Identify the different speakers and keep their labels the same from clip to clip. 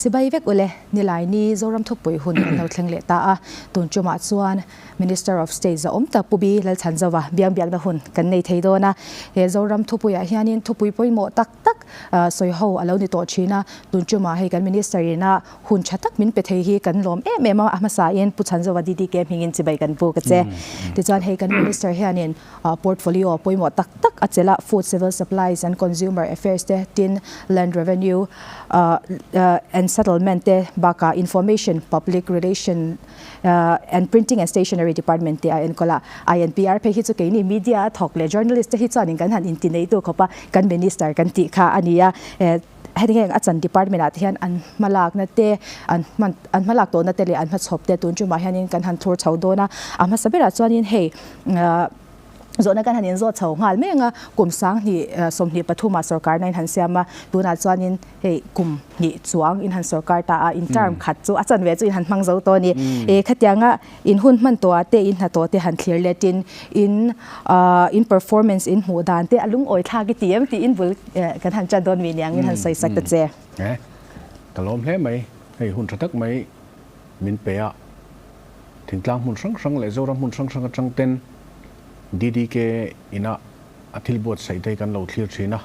Speaker 1: Chibai vek ule, Nilaini Zoram thupui hun kan lo thleng leh ta a, tun tumah chuan Minister of State zahawm tak Pu Bi Lalchhanzova biang biakna hun kan nei thei dawn a. He Zoram thupuiah hianin thupui pawimawh tak tak sawi ho a lo ni tawh thin a, tun tumah hei kan Minister ina hun tha tak min pe thei hi kan lawm em em a, a hmasain Pu Chhanzova DDK hmingin chibai kan buk a che. Tichuan hei kan Minister hianin portfolio pawimawh tak tak a chelh a, Food, Civil Supplies and Consumer Affairs te, tin Land Revenue and Settlement te bakah Information, Public Relation and Printing and Stationery Department te a enkawl a. INPR phei hi chu keini media a thawk leh journalist te hi chuanin kan han intineitu khawp a, kan minister kan tih kha a ni a. Heti heng a chan department ah te hian an hmalakna te, an hman an hmalak tawhna te leh an hmachhawp te tun tumah hianin kan han thur chho dawn a. A hmasa berah chuanin hei zawhna kan han inzawt chho nghal mai ang a, kum sanghnih 23 ah sorkarna in han siam a, tunah chuanin hei kum hnih chuang in han sorkar ta a, in term khat chu a chanve chu in han hmang zo tawh a ni. Khatianga In hun hman tawhah te in hnathawh te han thlir letin in in performance in hmuh dan te a lungawi thlak i ti em tiin bul kan han chan dawn mi niang in han sawi sak ta che.
Speaker 2: E, ka lawm hle mai. Hei hun tha tak mai min pe a, thingtlang hmun hrang hrang leh Zoram hmun hrang hrang atang ten DDK ina a thil buatsaih te hi kan lo thlir thin a,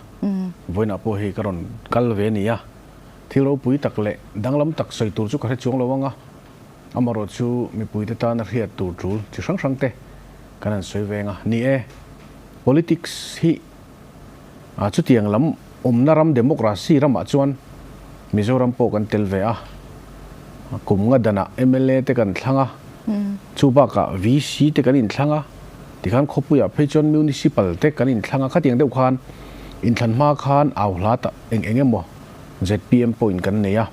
Speaker 2: vawiinah pawh hei ka rawn kal ve a ni a, thil ropui tak leh danglam tak sawi tur chu ka hre chuang lo ang a. Amarawh chu mipuite tana hriat tur tul chi hrang hrang te kan han sawi veng a. Ni e, politics hi chutiang lam awmna ram democracy ramah chuan Mizoram pawh kan tel ve a. Kum nga danah mla te kan thlang a, chu bakah VC te kan inthlang a, tikhan khawpuiah phei chuan municipal te kan inthlang a, khatiang deuh khan inthlan hma khan au hla ta eng eng emaw zpm pawhin kan nei a.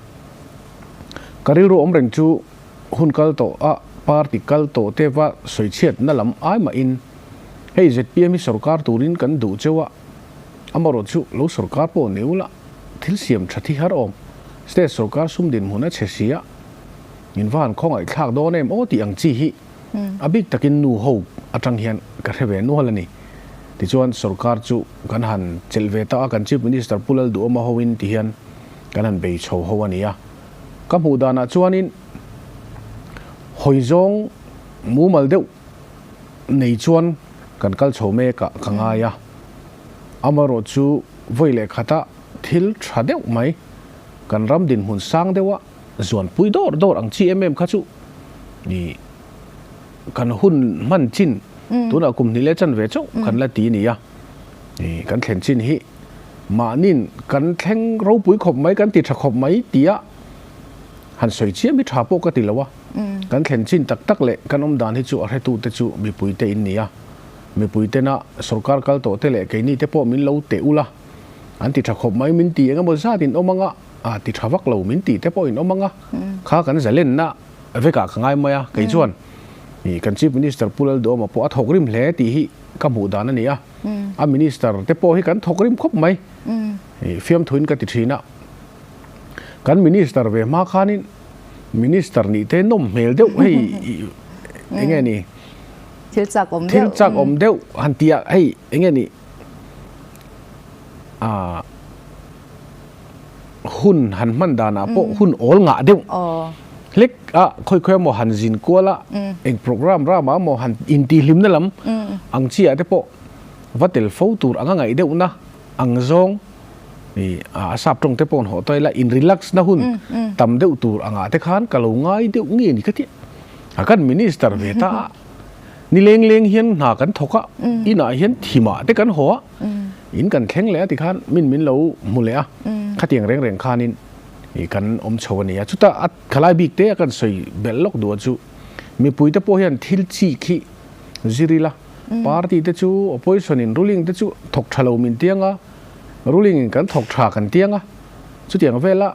Speaker 2: Ka rilru awm reng chu hun kal tawh a party kal tawh te va sawichhiat na lam ai mahin hei zpm hi sorkar turin kan duh cheu a, amarawh chu lo sorkar pawh ni ula thil siam tha thi har awm state sorkar sum dinhmun a chhe si a, min va han khawngaih thlak dawn em aw tih ang chi hi a bik takin nu ho atang hian ka hre ve nual a ni. Tichuan sorkar chu kan han chelh ve ta a, kan Chief Minister Pu Lalduhawma hoin ti hian kan han bei chho ho a ni a. Ka hmuh danah chuanin hawi zawng mumal deuh nei chuan kan kal chho mek ah ka ngai a. Amaherawh chu vawi leh khata thil tha deuh mai kan ram dinhmun sang deuha zuanpui dawr dawr ang chi em em kha chu ni kan hun hman chin tunah kum hnih leh chanve chauh kan la ti a ni a. Kan thlen chin hi Mahnin kan thleng ropui khawp mai, kan ti tha khawp mai tia han sawi chiam hi tha pawh ka ti lo a. Kan thlen chin tak tak leh kan awm dan hi chu a hretute chu mipuite in ni a. Mipuitena sorkar kal tawh te leh keini te pawh min lo teh ul a, an ti tha khawp mai min ti eng emaw zat in awm ang a, a ti tha vak lo min ti te pawh in awm ang a, kha kan zalenna vekah ka ngai mai a. Kei chuan kan Chief Minister Pu Lalduhawma pawh a thawk rim hle tih hi ka hmuh dan a ni a. A minister te pawh hi kan thawk rim khawp mai. Fiamthuin ka ti thin a. Kan minister ve hma khanin minister nih te nawm hmel deuh hei enge ni?
Speaker 1: Thil chak awm deuh.
Speaker 2: Thil chak awm deuh han ti a hei enge ni? Hun han hman danah pawh hun awl ngah deuh hlek a khawi khawi emaw han zin kual a eng program ramah emaw han intihhlimna lam ang chi ah te pawh va tel fo tur anga ngaih deuhna ang zawng ih a sap tawng te pawh an hawh ta ila in relax na hun tam deuh tur angah te khan ka lo ngai deuh nge ni ka ti a kan minister ve ta a ni leng leng hian hna kan thawk a inah hian thimah te kan haw a. In kan thleng leh a tikhan min min lo hmu leh a, khatiang reng reng khanin ih kan awm chho a ni a. Chutah a khalai bik te a kan sawi belh lawk duh a chu mipui te pawh hian thil chik hi zir ila, party te chu opposition in ruling te chu thawk tha lo min tiang a, ruling in kan thawk tha kan tiang a, chutiang vela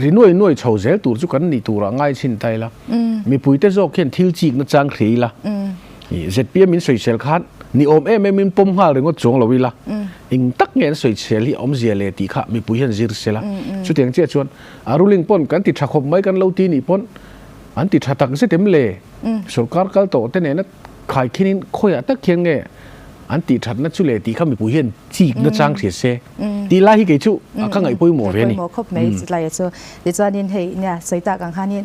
Speaker 2: ri nuai nuai chho zel tur chu kan ni turah ngai chhin ta ila, mipui te zawk hian thil chik nachang hria ila. ZPM in sawisel khan ni awm em em in pawm nghal ringawt chuang lo ila, eng tak nge an sawisel hi awmzia le tih kha mipui hian zir sela. Chutiang chiah chuan a ruling pawn kan ti tha khawp mai kan lo ti nih pawn an ti tha tak zet em le? Sorkar kal tawh te nena khaikhin in khawiah tak hian nge? An tih thatna chu leh tih kha mipui hian chik na chang hria se tih lai hi kei chu ka ngaih pawimawh ve a ni.
Speaker 1: Pawimawh khawp mai chulai chu. Tichuanin hei nia sawi tak ang khanin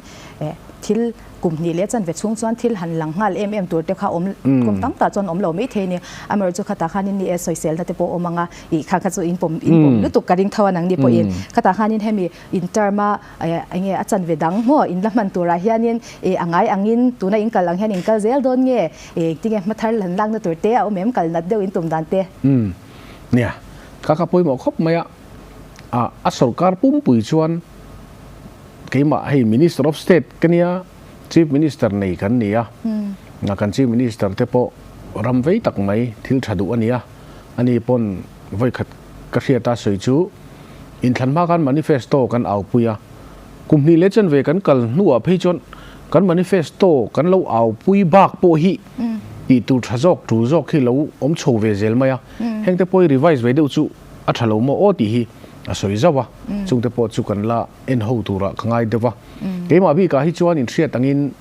Speaker 1: thil kum hnih leh chanve chhung chuan thil han lang nghal em em tur te kha awm kum tam tak chuan awm lo mai thei a ni. Amaherawhchu chu khatah khanin ni e sawiselna te pawh awm ang a, ih kha kha chu in pawm in pawm lutuk ka ring tho a nangni pawhin. Khatah khanin hemi in term a eng nge a chanve dang maw in la hman turah hianin ih a ngai angin tuna in kal ang hian in kal zel dawn nge eng tinge hmathar han lakna tur te a awm em kal nat deuh in tum dan te.
Speaker 2: Umm nia kha kha pawimawh khawp mai a, a sorkar pumpui chuan keimah hei Minister of State ka nia, Chief Minister nei kan ni a, kan Chief Minister te pawh ram vei tak mai thil tha duh a nia, ani pawn vawikhat ka hriat a sawi chu inthlan hma khan manifesto kan aupui a, kum hnih leh chanve kan kal hnuah phei chuan kan manifesto kan lo aupui bak pawh hi tih tur tha zawk tul zawk hi lo awm chho ve zel mai a, hengte pawh hi revise ve deuh chu a tha lo maw aw tih hi a sawi zauh a, chungte pawh chu kan la en ho turah ka ngai deuh a. Keimah bikah hi chuan inhriat angin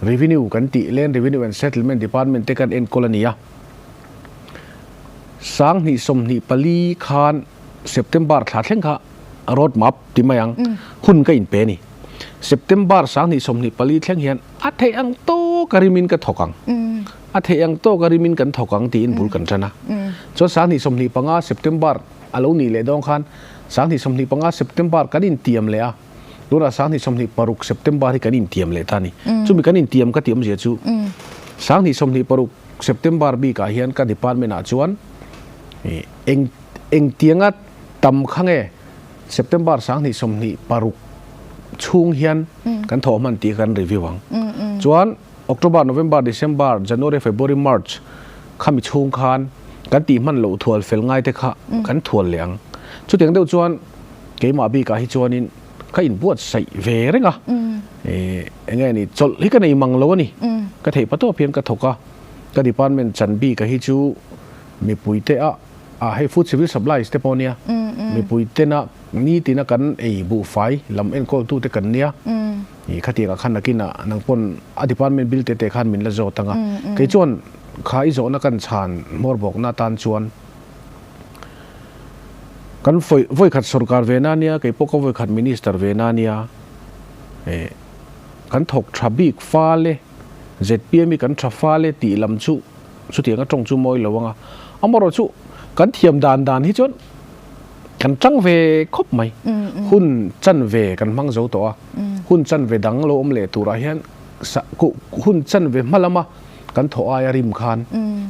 Speaker 2: Revenue kan tih Land Revenue and Settlement Department te kan enkawl a ni a. Sanghnih 24 khan September thla thleng kha road map ti mai ang hun ka inpe a ni. September 2024 thleng hian a theih ang tawk a rimin ka thawk ang, a theih ang tawk a rimin kan thawk ang tiin bul kan tan a. Chuan 2025 September a lo nih leh dawn khan 2025 September kan intiam leh a, tunah 2026 September hi kan intiam leh ta a ni. Chumi kan intiam ka tih awmzia chu 2026 September bikah hian ka department ah chuan eng engtianga tam kha nge September 2026 chhung hian kan thawh hman tih kan review ang. Chuan October, November, December, January, February, March khami chhung khan kan tih hman loh thual fel ngai te kha kan thual leh ang. Chutiang deuh chuan keimah bikah hi chuanin ka inbuatsaih ve reng a, eng nge ni chawlh hi ka nei mang lo a ni. Ka theih patawp hian ka thawk a, ka department chan bika hi chu mipuite a a hei food civil supplies te pawh nia mipui tena nitina kan ei buhfai lam enkawltute kan nia. I khatiang ah khan nakin ah nang pawn a department bill te te khan min la zawt ang a, kei chuan kha i zawhna kan chhan hmawr bawkna atan chuan kan vawikhat sorkar ve na nia, kei pawh ka vawikhat minister ve na nia, eh kan thawk tha bik fal e, zpm hi kan tha fal e tih lam chu chutiang a tawng chu mawi lo ang a, amaherawhchu kan thiam dan dan hi chuan Kan tang ve khawp mai. Hun chan ve kan hmang zo tawh a, hun chan ve dang lo awm leh turah hian hun chan ve hma lama kan thawh aia rim khan,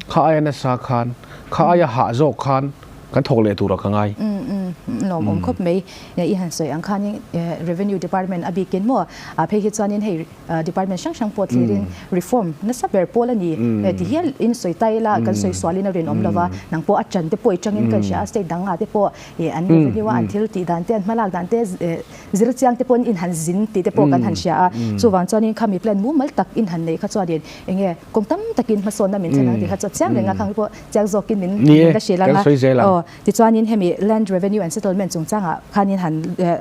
Speaker 2: kha aia nasa khan, kha aia hah zawk khan kan thawk leh turah ka ngai.
Speaker 1: Lawmawm khawp mai. I han sawi ang khanin Revenue Department a bikin maw phei hi chuanin hei Department hrang hrang pawh thlirin reform nasa ber pawl a ni ti hial in sawi ta ila kan sawi sualin a rinawm lova, nang pawh a chan te pawh i tangin kan hria a, state dang ah te pawh an revenue a an thil tih dan te an hmalak dan te zir chiang te pawhin in han zin tih te pawh kan han hria a, chuvang chuanin khami plan mumal tak in han neih kha chuanin eng nge kawng tam takin hmasawnna min thlen ang tih kha chu a chiang reng a, khang te pawh chiang zawkin min la hrilh ang a. Tichuanin hemi Land Revenue and Settlement chungchangah khanin han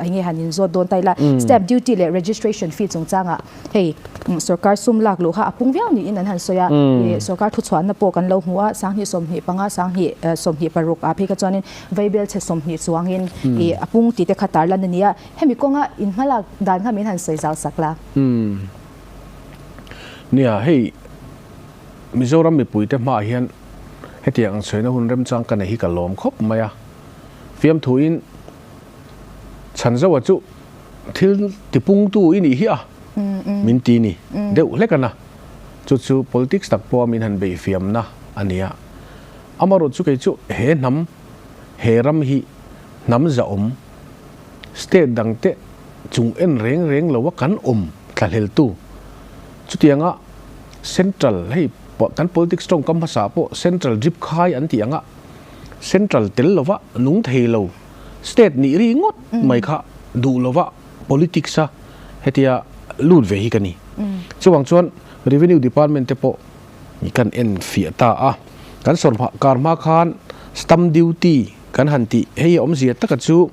Speaker 1: eng nge han inzawt dawn ta ila, stamp duty leh registration fee chungchangah hei sorkar sum lak luh kha a pung viau niin an han sawi a, sorkar thuchhuahna pawh kan lo hmu a, 2025, 2026 ah phei kha chuanin vaibel chhe 20 chuangin a pung tih te kha tarlan a ni a, hemi kawnga inhmalak dan kha min han sawi zau sak la.
Speaker 2: Nia, hei Mizoram mipuite hmaah hian hetiang ang chhuaina hun remchang ka nei hi ka lawm khawp mai a. Fiamthuin Chhanzoa chu thil tipungtu i nih hi a, min ti ni deuh hlek a na. Chu chu politics tak pawha min han beihfiamna a ni a. Amaherawh chu kei chu he hnam, he ram hi hnam zahawm, state dangte chung en reng reng loa kan awm thlahleltu chutianga Central hei kan politics tawngkam hmasa pawh Central drip khai an tih anga Central tel lova nung thei lo state nih ri ngawt mai kha duh lova politics a hetia lut ve hi ka ni. Chuvang chuan Revenue Department te pawh kan en fiah ta a, kan sawrkar hma khan stamp duty kan han tih hei a awmzia taka chu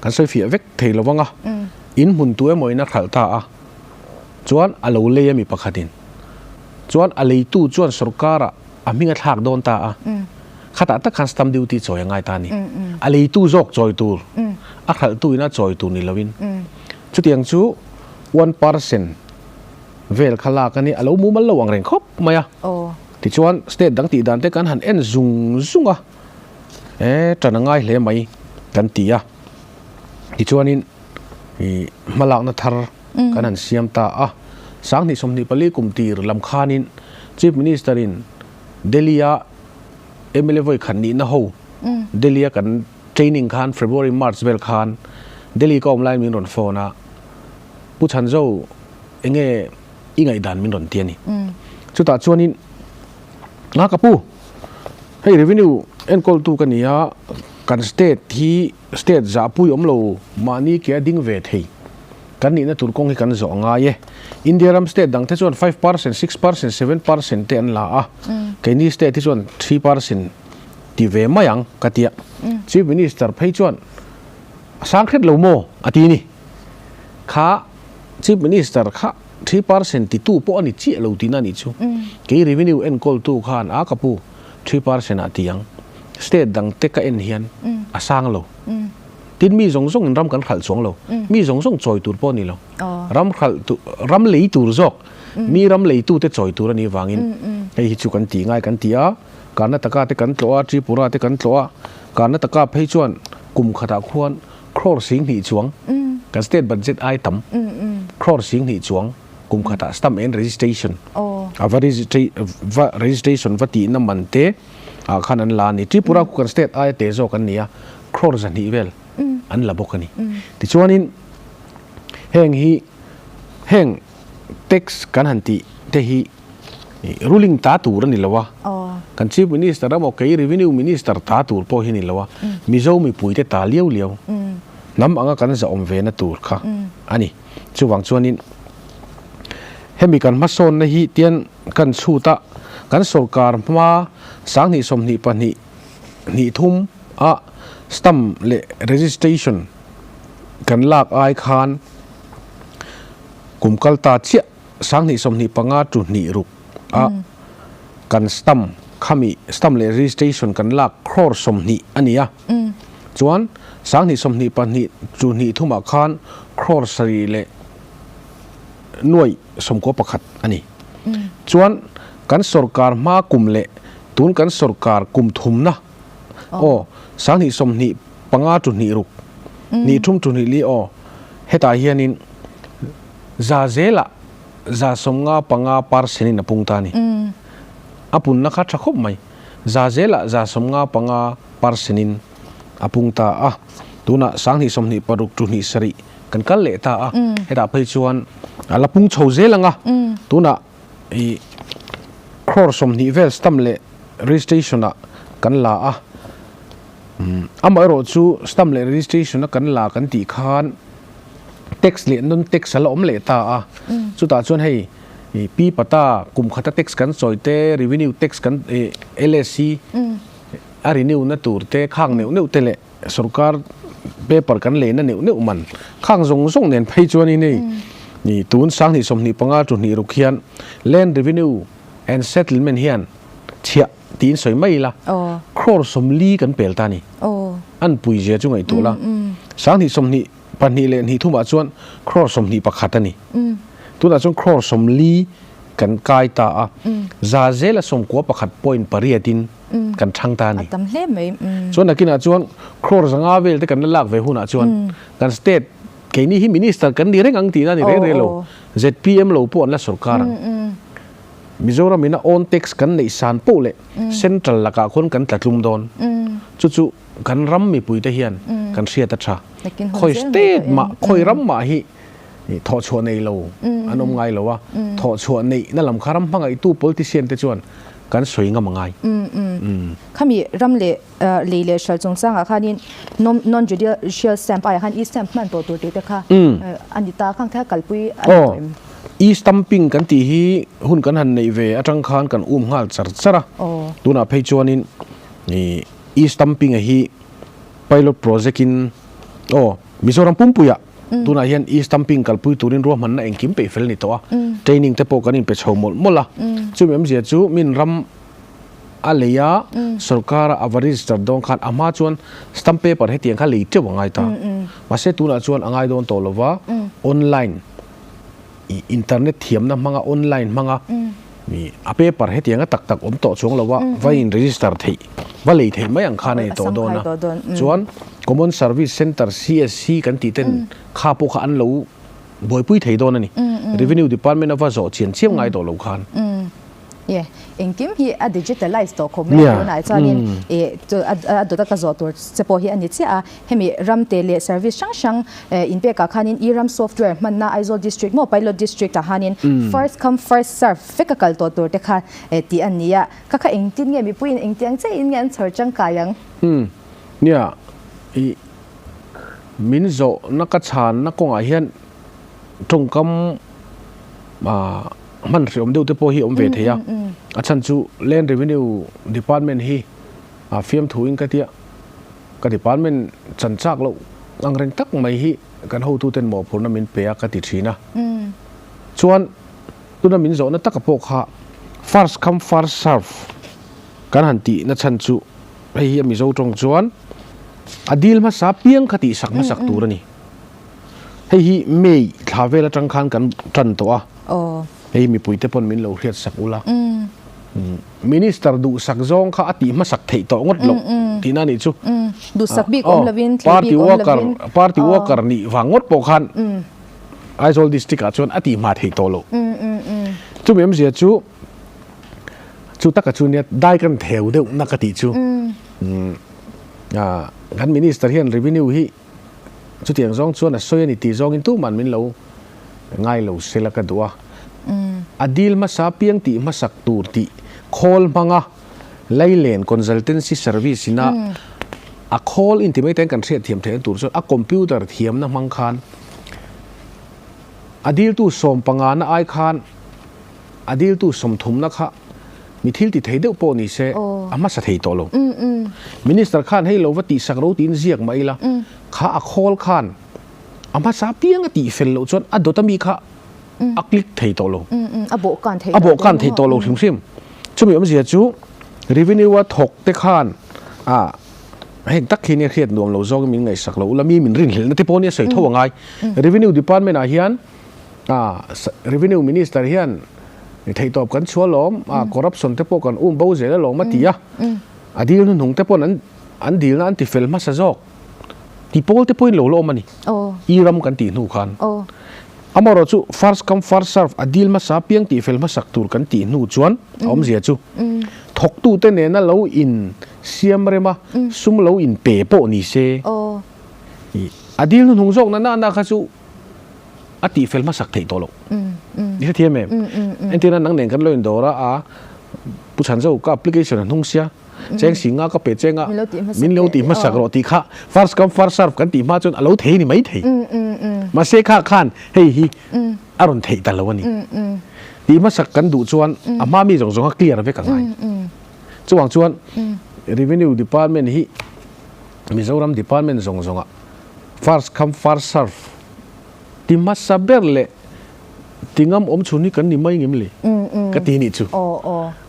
Speaker 2: kan sawi fiah vek thei lo vang a, in hmun tu emaw in a hralh ta a, chuan a lo lei a mi pakhatin chuan a leitu chuan sawrkara. A hming a thlak dawn ta a. Khatah tak khan stamp duty chawi a ngai ta a ni. A leitu zawk chawi tur, a hralhtu ina chawi tur ni loin. Chutiang chu 1% vel kha lak a ni, a lo mumal lo ang reng khawp mai a. Tichuan state dang tih dan te kan han en zung zung a, e tan a ngai hle mai kan ti a. Tichuanin i hmalakna thar kan han siam ta a. 2024 kum tir lam khanin Chief Minister in Delhi a mla vawi khat nihna ho Delhi a kan training khan February March vel khan Delhi ka awm laiin min rawn phone a, Pu Chhanzo enge i ngaihdan min rawn ti a ni. Chutah chuanin nga ka pu, hei revenue enkawltu ka ni a, kan state hi state zahpui awm lo mahni ke a ding ve thei kan nihna tur kawng hi kan zawh a ngai e. India ram state dang te chuan 5%, 6%, 7% te an la a, keini state hi chuan 3% ti ve mai ang ka ti a. Chief Minister phei chuan a sang hret lo maw a ti ni. Kha Chief Minister kha 3% titu pawh a ni chiah lo tihna a nih chu. Kei revenue enkawltu khan a ka pu 3% ah ti ang. State dang te ka en hian a sang lo. Tin mi zawng zawngin ram kan hralh chuang lo. Mi zawng zawng chawi tur pawh a ni lo. Ram hralh tu ram lei tur zawk mi ram leitu te chawi tur a nih vangin hei hi chu kan tih ngai kan ti a. Karnataka te kan tlawh a, Tripura te kan tlawh a. Karnataka phei chuan kum khatah khuan crore 20,000 chuang kan state budget ai tam crore 20,000 chuang kum khatah stamp and registration a va va registration va tihna man te ah khan an la a ni. Tripura khu kan state aia te zawk an ni a, crore 200 vel an la bawk a ni. Tichuanin heng hi heng tax kan han tih te hi Ruling ta tur a ni lo a, kan Chief Minister emaw kei Revenue Minister ta tur pawh hi a ni lo a, Mizo mipuite ta liau liau hnam anga kan zahawm ve na tur kha a ni. Chuvang chuanin hemi kan hmasawnna hi tian kan chhut a, kan sorkar hma 2022 hnih thum a stamp leh registration kan lak ai khan kum kal ta chiah 2025 tu hnih ruk a kan stamp khami stamp leh registration kan lak crore 20 a ni a, chuan 2022 tu hnih thumah khan crore 7 leh nuai 91 a ni. Chuan kan sorkar hma kum leh tun kan sorkar kum thumna aw 2025 tu hnih ruk hnih thum tu hnih li aw hetah hianin Za zelah 55 percent in a pung ta a ni. A punna kha tha khawp mai. Za zelah 55 percent in a pung ta a. Tunah 2026 tu hnih sarih kan kal leh ta a. Hetah phei chuan a la pung chho zel ang a. Tunah i crore 20 vel stamp leh registration ah kan la a. Amaherawh chu stamp leh registration a kan la kan tih khan tax leh non tax a la awm leh ta a, chutah chuan hei pi pata kum khata tax kan sawi te, revenue tax kan LSC a renew na tur te khang neuh neuh te leh sorkar paper kan lei na neuh neuh man khang zawng zawng nen phei chuanin hei tun 2025 tu hnih ruk hian land revenue and settlement hian chhiah tiin sawi mai ila, crore 40 kan pel ta a ni. An pui zia chu ngaihtuah la, 2022 leh hnih thumah chuan crore 21 a ni. Tunah chuan crore 40 kan kai ta a, za zela 91 point pariatin kan thang ta a ni. Chuan nakinah chuan crore 500 vel te kan la lak ve hunah chuan kan state keini hi minister kan ni reng ang tihna a ni reng reng lo, zpm lo pawh an la sorkar ang. Mizoram ina own tax kan neih san poh leh central lakah khawn kan tla tlum dawn. Chu chu kan ram mipuite hian kan hriat a tha. Khawi state mah, khawi ram mah hi thawhchhuah nei lo an awm ngai lo a, thawhchhuah neih na lam kha ram hmangaihtu politician te chuan kan sawi ngam a ngai.
Speaker 1: Khami ram leh lei leh hral chungchangah khanin non judicial stamp aiah khan e-stamp hman tawh tur tih te kha a ni ta khang kha kalpui a ni tawh em?
Speaker 2: E-stamping kan tih hi hun kan han neih ve atang khan kan um nghal char char a, tunah phei chuanin e-stamping a hi pilot project in aw Mizoram pumpuiah tunah hian e-stamping kalpui turin ruahmanna engkim peih fel a ni tawh a, training te pawh kan inpe chho mawlh mawlh a, chumi awmzia chu min ram. a lei a, sorkara a va register dawn khan a hma chuan stamp paper hetiang kha lei teuh a ngai ta. Mahse tunah chuan a ngai dawn tawh lo va, online i internet thiamna hmanga online hmanga i a paper hetianga tak tak awm tawh chuang lo va, va in register theih, va lei theih mai ang khan a ni tawh dawn a. Chuan Common Service Centre, CSC, kan tih ten kha pawh kha an lo buaipui thei dawn a ni. Revenue Department a va zawh chian chiam ngai tawh lo khan.
Speaker 1: Ye, engkim hi a digitalize tawh khawp mai a tunah chuanin ih a dawt a ka zawh tur che pawh hi a ni chiah a. Hemi ramte leh service hrang hrang inpek ah khanin e-ram software hmanna Aizawl district maw pilot district ah khanin first come first serve vek a kal tawh tur te kha tih a ni a. Kha kha engtin nge mipuiin engtiang chiahin nge an chhawr tangkai ang?
Speaker 2: Umm nia ih min zawhna ka chhanna kawngah hian tawngkam ah hman hreawm deuh te pawh hi awm ve thei a, a chhan chu Land Revenue Department hi a fiamthu in ka tia, ka department chan chak loh ang reng tak mai hi kan hotu ten mawhphurhna min pe a ka ti thin a. Chuan tuna min zawhna taka pawh kha first come first serve kan han tih na chhan chu hei hi a Mizo tawng chuan a dil hmasa piang kha tihsak hmasak tur a ni. Hei hi May thla vel atang khan kan tan tawh a, hei mipuite pawn min lo hriat sak ula. Minister duhsak zawng kha a tih hmasak theih tawh ngawt loh tihna a nih chu.
Speaker 1: Duhsak bik awm lovin, thlei bik awm lovin.
Speaker 2: Party worker nih vang ngawt pawh khan Aizawl district ah chuan a tih hma theih tawh loh. Chumi awmzia chu, chu taka chu nia dai kan theu deuh na ka tih chu. Kan minister hian revenue hi Chutiang zawng chuan a sawi a ni tih zawngin tuman min lo ngai lo sela ka duh a. A dil hmasa piang tih hmasak tur tih khawl hmanga Lailen Consultancy Service ina a khawl inti mai ten kan hriat thiam theihna tur chuan a computer thiamna hmang khan a diltu sawmpangana ai khan A diltu sawmthumna kha mi thil ti thei deuh pawh ni se a hmasa thei tawh lo. Minister khan hei lo va tihsak ro tiin ziak mah ila, kha a khawl khan a hmasa piang a tih fel loh chuan a dawt ami kha a click thei tawh lo.
Speaker 1: A bawhkan thei
Speaker 2: A bawhkan thei tawh lo hrim hrim. Chumi awmzia chu revenue a thawk te khan a heng tak khi nia hriat nuam lo zawngin min ngaihsak lo ula mi min rinhlelhna te pawh nia sawi tho a ngai. Revenue department ah hian A Revenue Minister hian theihtawp kan chhuah alawm, a corruption te pawh kan um bo zel alawm a ti a. A dil hnuhnung te pawn an dilna an ti fel hmasa zawk. Ti pawl te pawhin lo la awm a ni. I ram kan tih hnu khan. Amaherawh chu first come first serve a dil hmasa piang tih fel hmasak tur kan tih hnu chuan a awmzia chu thawktute nena lo in siam rem a, sum lo in pe pawh ni se. A dil hnuhnung zawk na na na kha chu a tih fel hmasak theih tawh loh. I hrethiam em? Entirna nang nen kan lo indawr a, a Pu Chhanzo ka application a hnung sia, cheng si nga ka pe cheng a, min lo tih hmasak rawh tih kha first come first serve kan tih hma chuan a lo thei ni mai thei. Mahse kha khan hei hi a rawn theih ta lo a ni. Tih hmasak kan duh chuan a hma mi zawng zawng a clear vek a ngai. Chuvang chuan Revenue Department hi Mizoram Department zawng zawngah first come first serve Ti hmasa ber leh ti ngam awm chhun hi kan ni mai ngem le? Ka ti nih chu.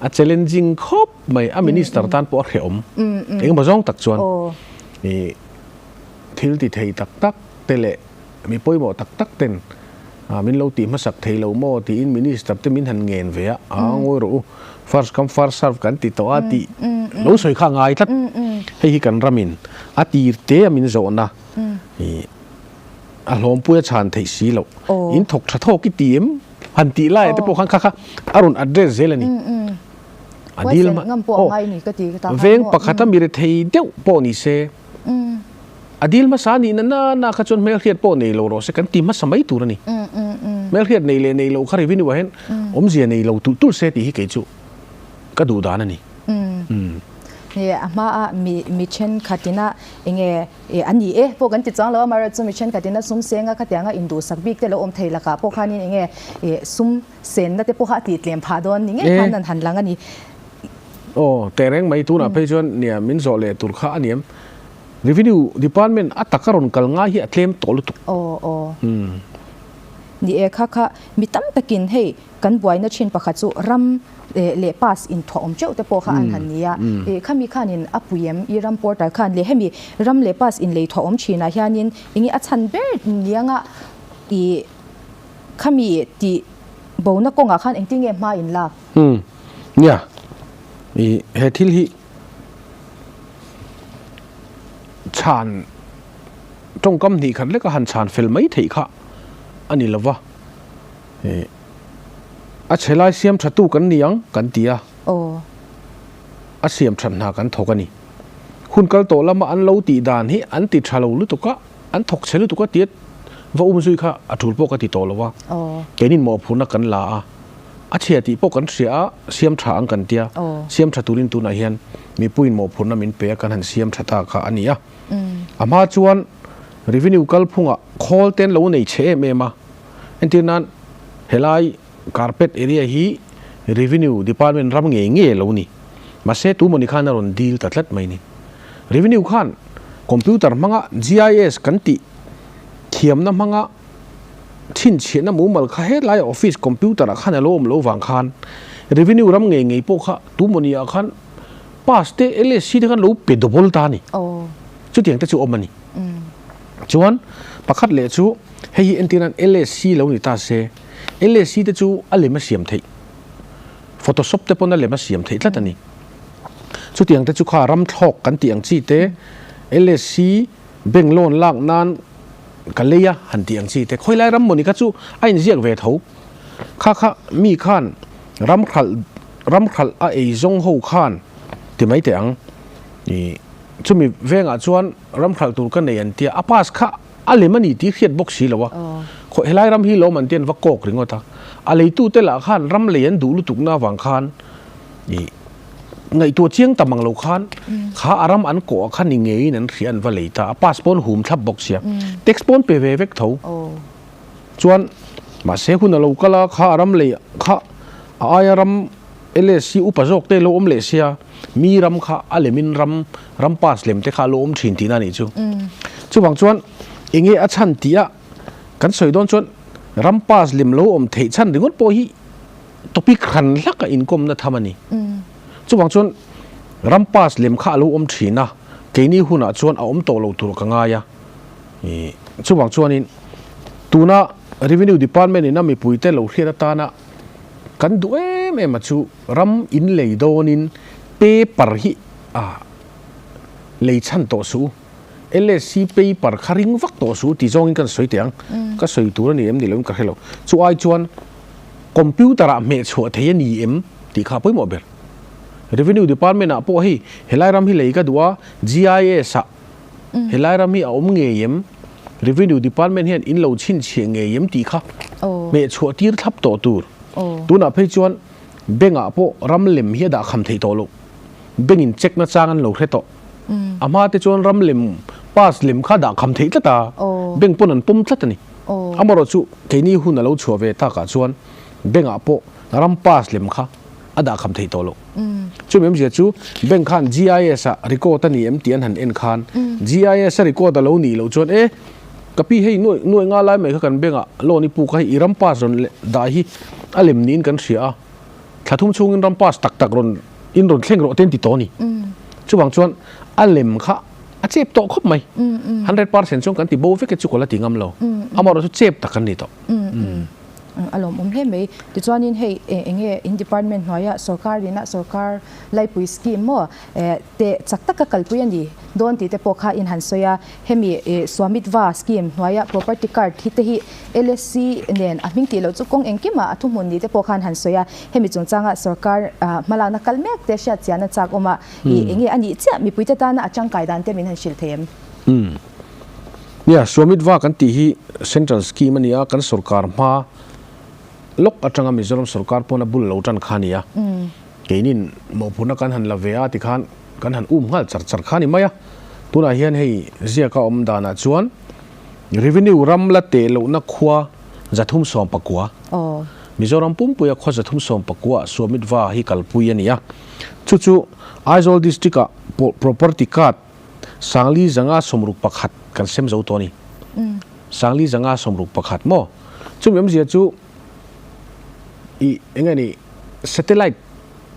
Speaker 2: A challenging khawp mai, a minister tan pawh a hrehawm. Engemaw zawng tak chuan thil ti thei tak tak te leh mi pawimawh tak tak ten min lo tih hmasak thei lo maw tiin minister te min han ngen ve a, a ngawi rawh u, first come first serve kan ti tawh a tih lo sawi kha a ngai tlat. Hei hi kan ramin a tir te a min zawhna. A hlawmpui a chhan theih si loh. In thawk tha thawk i ti em? Han tih laiah te pawh khan kha kha a rawn address zel a ni. A dil hma aw veng pakhata mi rethei deuh pawh ni se a dil hmasa nih na na na kha chuan hmelhriat pawh nei lo rawh se kan ti hmasa mai tur a ni. Hmelhriat nei leh nei lo kha revenue ah hian awmzia nei lo tulh tulh se tih hi kei chu ka duh dan a ni.
Speaker 1: A hmaa mi thenkhatina enge E a ni e pawh kan ti chuang lo a, amaherawhchu mi thenkhatin a sum senga khatianga induhsak bik te lo awm thei lakah pawh khanin enge e sum senna te pawha a tih tlem phah dawn ni ngei khan an han lang a ni.
Speaker 2: Aw, teh reng mai tunah phei chuan nia min zawh leh tur kha a ni em? Revenue department a taka rawn kal ngai hi a tlem tawh lutuk.
Speaker 1: Aw aw. Ni e, kha kha mi tam takin hei kan buaina thin pakhat chu ram leh pass inthuah awm teuh te pawh kha an han ni a. Khami khanin a pui em i ram portal khan leh hemi ram leh pass inlei thuah awm thinah hianin enge a chhan ber nianga i khami tih bona kawngah khan engtin nge hma in lak?
Speaker 2: Umm nia i he thil hi chhan tawngkam hnih khat leka han chhan fel mai theih kha a ni lova i a chhe lai siam tha tu kan ni ang kan ti a a siam that hna kan thawk a ni. Hun kal tawh lama an lo tih dan hi an ti tha lo lutuk a, an thawk chhe lutuk a tia va um zui kha a tul pawh ka ti tawh lo a, keinin mawhphurhna kan la a, a chhia tih pawh kan hria a, siam tha ang kan tia, siam tha turin tunah hian mipuiin mawhphurhna min pe a kan han siam tha ta kha a ni a. A hma chuan revenue kalphungah khawl te an lo nei chhe em em a, entir nan helai carpet area hi revenue department ram ngei ngei a lo ni. Mahse tumawni khan a rawn deal ta tlat mai ni. Revenue khan computer hmanga GIS kan tih thiamna hmanga chhinchhiahna mumal kha helai office computer ah khan a lo awm lo vang khan revenue ram ngei ngei pawh kha tumawni ah khan pass te LSC te khan lo pe double ta a ni. Chutiang te chu awm a ni. Chuan pakhat leh chu hei hi entir nan LSC lo ni ta se LSC te chu a lem a siam theih. Photoshop te pawn a lem a siam theih tlat a ni. Chutiang te chu kha ram thlawk kan tih ang chi te, LSC bank loan lak nan ka lei a han tih ang chi te, khawi lai ram mawni kha chu a inziak ve tho. Kha kha mi khan ram hralh ram hralh a ei zawng ho khan ti mai teh ang. Ih chumi vengah chuan ram hralh tur ka nei an tia, a pass kha A lem a ni tih hriat bawk si lo a, khaw helai ram hi lawm an ti an va kawk ringawt a, a leitute lah khan ram lei an duh lutukna avang khan ih ngaihtuah chiang tam ang lo khan kha a ram an kawh ah khan ni ngeiin an hria an va lei ta, a pass pawn hum thlap bawk sia, tax pawn pe ve vek tho chuan mahse hun a lo kal a kha a ram lei kha a aia ram LSC upa zawk te lo awm leh sia, mi ram kha a lemin ram ram pass lem te kha a lo awm thin tihna a nih chu. Chuvang chuan enge a chhan tih a kan sawi dawn chuan ram pass lem lo awm theih chhan ringawt pawh hi topic hran hlak a inkawmna tham a ni. Chuvang chuan ram pass lem kha a lo awm thin a, keini hunah chuan a awm tawh lo tur ka ngai a. Chuvang chuanin tuna Revenue Department in a mipuite lo hriat atana Kan duh em em a chu ram in lei dawnin paper hi a lei chhan tawh suh u, LSC paper kha ring vak tawh suh u ti zawngin kan sawi teh ang, ka sawi tur a ni em ni loin ka hre lo. Chu ai chuan computer ah hmeh chhuah thei a ni em tih kha a pawimawh ber. Revenue department ah pawh hei helai ram hi lei ka duh a, GIS ah Helai ram hi a awm ngei em? Revenue Department hian in lo chhinchhiah ngei em tih kha hmeh chhuah tir thlap tawh tur. Tunah phei chuan bank ah pawh ram lem hi a dah kham theih tawh loh. Bank in check na chang an lo hre tawh. A hma te chuan ram lem pass lem kha dah kham theih tlat a, bank pawn an pawm tlat a ni. Amaherawhchu keini hun a lo chhuah ve takah chuan bank ah pawh ram pass lem kha a dah kham theih tawh loh. Chumi awmzia chu bank khan GIS ah record a ni em tih an han en khan GIS a record a lo nih loh chuan e ka pi hei nuai nuai nga lai mai kha kan bank ah loan i puk a hei i ram pass rawn dah hi a lem niin kan hria a thla thum chhungin ram pass tak tak rawn in rawn thleng rawh te an ti tawh a ni. Chuvang chuan a lem kha a chep tawh khawp mai. 100% chuan kan ti bo vek e chu ka la ti ngam lo. Amaherawhchu chu chep tak an ni tawh.
Speaker 1: A lawmawm hle mai. Tichuanin hei eng nge in department hnuaia sorkar ina sorkar laipui scheme maw te chak taka kalpui a ni dawn tih te pawh kha in han sawi a. Hemi Swamitva scheme hnuaia property card hi te hi LSC nen a hming tih loh chu kawng engkimah a thuhmun ni te pawh khan han sawi a. Hemi chungchanga sorkar hmalakna kal mek te hriat chian a chak awm a. Eng nge a nih chiah mipuite tana a tangkai dan te min han hrilh thei em?
Speaker 2: Nia, Swamitva kan tih hi Central Scheme a ni a, kan sorkar hma lawk atanga Mizoram sorkar pawn a bul lo tan kha a ni a. Keinin mawhphurhna kan han la ve a tikhan kan han um nghal char char kha a ni mai a. Tunah hian hei ziaka awm danah chuan Revenue ram la teh lohna khua 319, Mizoram pumpuia khua 319 ah Swamitva hi kalpui a ni a. Chu chu Aizawl District-ah Property Card Sangli 561 kan sem zo tawh a ni. Sangli 561 maw? Chumi awmzia chu i eng nge ni satellite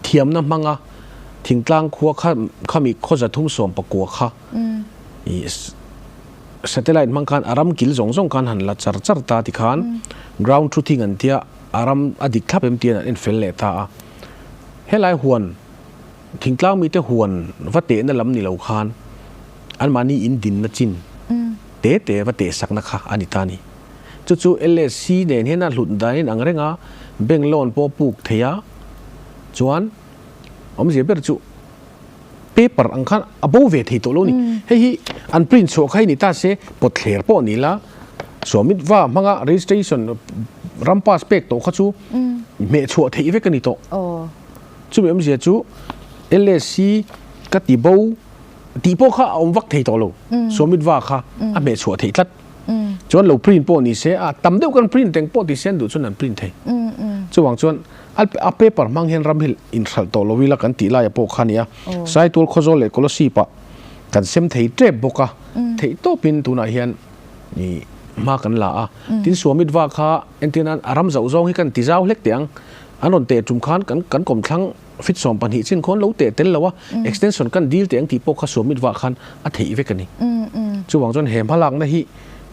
Speaker 2: thiamna hmanga thingtlang khua kha khami khaw 319 kha i satellite hmang khan a ram kil zawng zawng khan han la char char ta ti khan ground truthing an tia a ram a dik thlap em tiin an en fel leh ta a. Helai huan thingtlang mite huan va tehna lam ni lo khan anmahni in dinna chin te te va tehsakna kha a ni ta a ni. Chu chu LSC nen hian a hlut danin ang reng a, bank loan pawh puk thei a, chuan awmzia ber chu paper ang khan a bo ve thei tawh lo a ni. Hei hi an print chhuah kha hi ni ta se, pawtthler pawh ni la, Swamit va hmanga registration ram pass pek tawh kha chu hmeh chhuah theih vek a ni tawh. Chumi awmzia chu LSC ka ti bo tih pawh kha a awm vak thei tawh lo, Swamit va kha a hmeh chhuah theih tlat. Chuan lo print pawh ni se, a tam deuh kan print eng pawh ti se an duh chuan an print thei. Chuvang chuan a paper hmang hian ram hi inhralh tawh lo ila kan tih laia pawh kha a ni a. Saitual Khawzawl leh Kolosip ah kan sem thei tep bawk a, theih tawpin tunah hian hma kan la a. Tin Suamit va kha entir nan a ram zauh zawng hi kan ti zau hlek teh ang. An rawn teh tum khan kan kawmthlang fit 12 chin khawn lo teh tel lo a, extension kan dil teh ang tih pawh kha Suamit vah khan a theih vek a ni. Chuvang chuan he hmalakna hi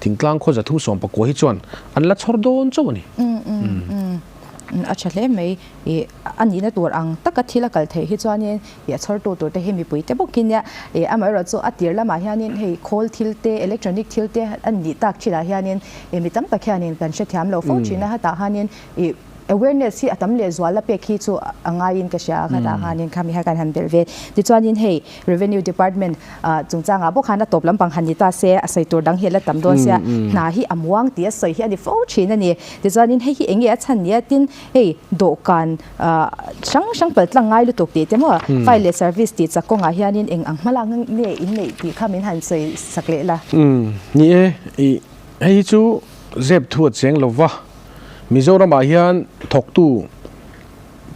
Speaker 2: thingtlang khaw 319 hi chuan an la chhawr dawn chauh a ni.
Speaker 1: A tha hle mai. I a nihna tur ang taka thil a kal theih hi chuanin i a chhawrtu tur te hi mipui te bawkin nia. I amaherawh chu a tir lamah hianin hei khawl thil te, electronic thil te a nih tak thinah hianin i mi tam tak hianin kan hrethiam lo fo thin a, hetah hianin i Awareness hi a tam leh zual a pek hi chu a ngaiin ka hria a, khatah khanin khami kha kan han belh ve. Tichuanin hei Revenue Department chungchangah bawk khan a tawp lampang han ni ta se, a sawi tur dang hi a la tam dawn sia, hna hi a muang tih a sawi hi a ni fo thin a ni. Tichuanin hei hi eng nge a chhan nia tin hei dawhkan hrang hrang pal tlang ngai lutuk tih te maw file leh service tih chak kawngah hianin eng ang hmalak nge in neih tih kha min han sawi sak leh la.
Speaker 2: Ni e, hei hi chu zep thu a cheng lo va. Mizoramah hian thawktu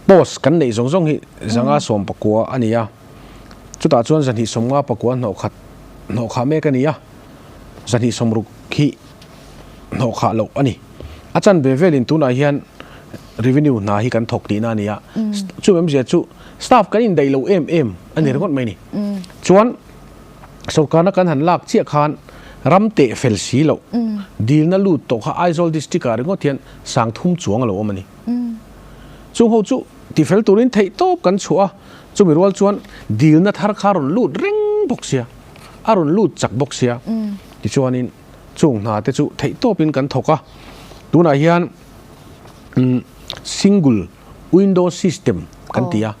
Speaker 2: post kan neih zawng zawng hi 519 a ni a, chutah chuan 259 hnawhkhat hnawhkhah mek a ni a, 260 hi hnawhkhah loh a ni. A chanve velin tunah hian revenue hna hi kan thawk tihna a ni a, chu awmzia chu staff kan indaih lo em em a ni ringawt mai a ni. Chuan. Sorkarna kan han lak chiah khan ram teh fel si loh dilna lut tawh kha Aizawl district ah ringawt hian 3000 chuang a lo awm a ni. Chung ho chu tifel turin theih tawp kan chhuah a, chumi rual chuan dilna thar kha a rawn lut reng bawk sia, a rawn lut chak bawk sia. Tichuanin chung hna te chu theih tawpin kan thawk a, tunah hian single window system kan ti a,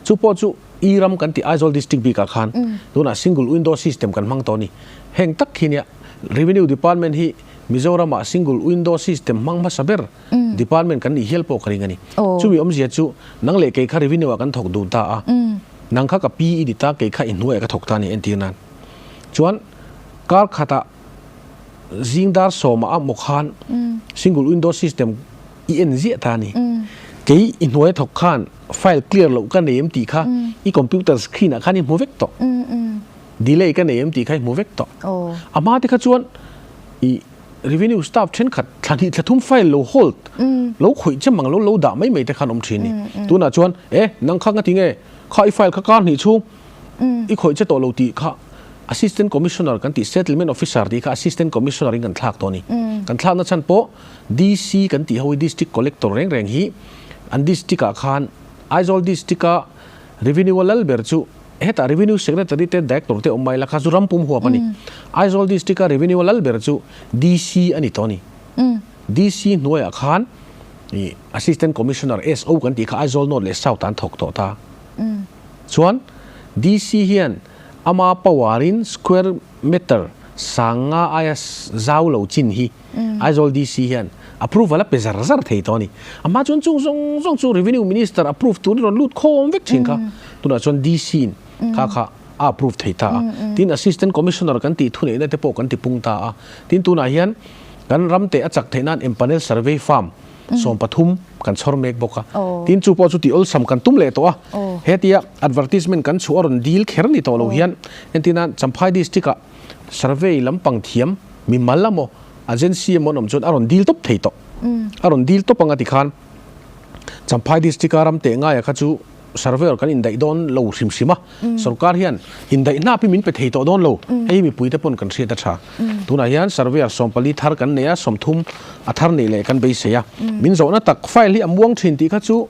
Speaker 2: chu pawh chu I ram kan tih Aizawl District bikah khan tunah single window system kan hmang tawh a ni. Heng tak hi nia Revenue Department hi Mizoramah single window system hmang hmasa ber department kan nih hial pawh ka ring a ni. Chumi awmzia chu nang leh kei kha revenue ah kan thawk dun ta a, nang kha ka pi i ni ta, kei kha i hnuaiah ka thawk ta a ni entir nan. Chuan kar khatah zing dar sawmah a maw khan single window system I en ziah ta a ni. Kei i hnuai thawk khan file clear loh ka nei em tih kha i computer screen ah khan i hmu vek tawh. Delay ka nei em tih kha i hmu vek tawh. A hma te kha chuan i revenue staff thenkhat thla hnih thla thum file lo hold lo khawih che mang lo lo dah mai mai te khan awm thin ni. Tunah chuan e nang kha nga ti nge kha i file kha kar hnih chhung i khawih che tawh lo tih kha Assistant Commissioner kan tih Settlement Officer tih kha Assistant Commissioner in kan thlak tawh a ni. Kan thlakna chhan pawh DC kan tih ho hi District Collector reng reng hi an District ah khan Aizawl District a Revenue a lal ber chu hetah Revenue Secretary te Director te awm mai la kha chu ram pum huap a ni. Aizawl District a Revenue a lal ber chu DC a ni tawh a ni. DC hnuaiah khan Assistant Commissioner SO kan tih kha Aizawl North leh South ah an thawk tawh ta. Chuan DC hian ama power in square meter 5000 aia zau lo chin hi Aizawl DC hian approval a pe zar zar thei tawh a ni. A hma chuan chung zawng zawng chu Revenue Minister approve turin rawn lut khawm vek thin kha. Tunah chuan DC in kha kha a approve thei ta a. Tin Assistant Commissioner kan tih thuneihna te pawh kan ti pung ta a. Tin tunah hian kan ram teh a chak theih nan empanel survey farm 13 kan chhawr mek bawk a. Tin chu pawh chu tih awlsam kan tum leh tawh a. Hetia advertisement kan chhuah a rawn dil kher ni tawh lo hian entirnan Champhai district ah survey lampang thiam mimal emaw Agency emaw an awm chuan a rawn dil tawp thei tawh. A rawn dil tawp anga tikhan Champhai District a ram teh ngaia kha chu surveyor kan indaih dawn lo hrim hrim a, sorkar hian indaih hnap hi min pe thei tawh dawn lo, hei hi mipuite pawn kan hriat a tha. Tunah hian surveyor 14 thar kan nei a, 30 a thar neih leh kan beisei a. Min zawhna tak file hi a muang thin tih kha chu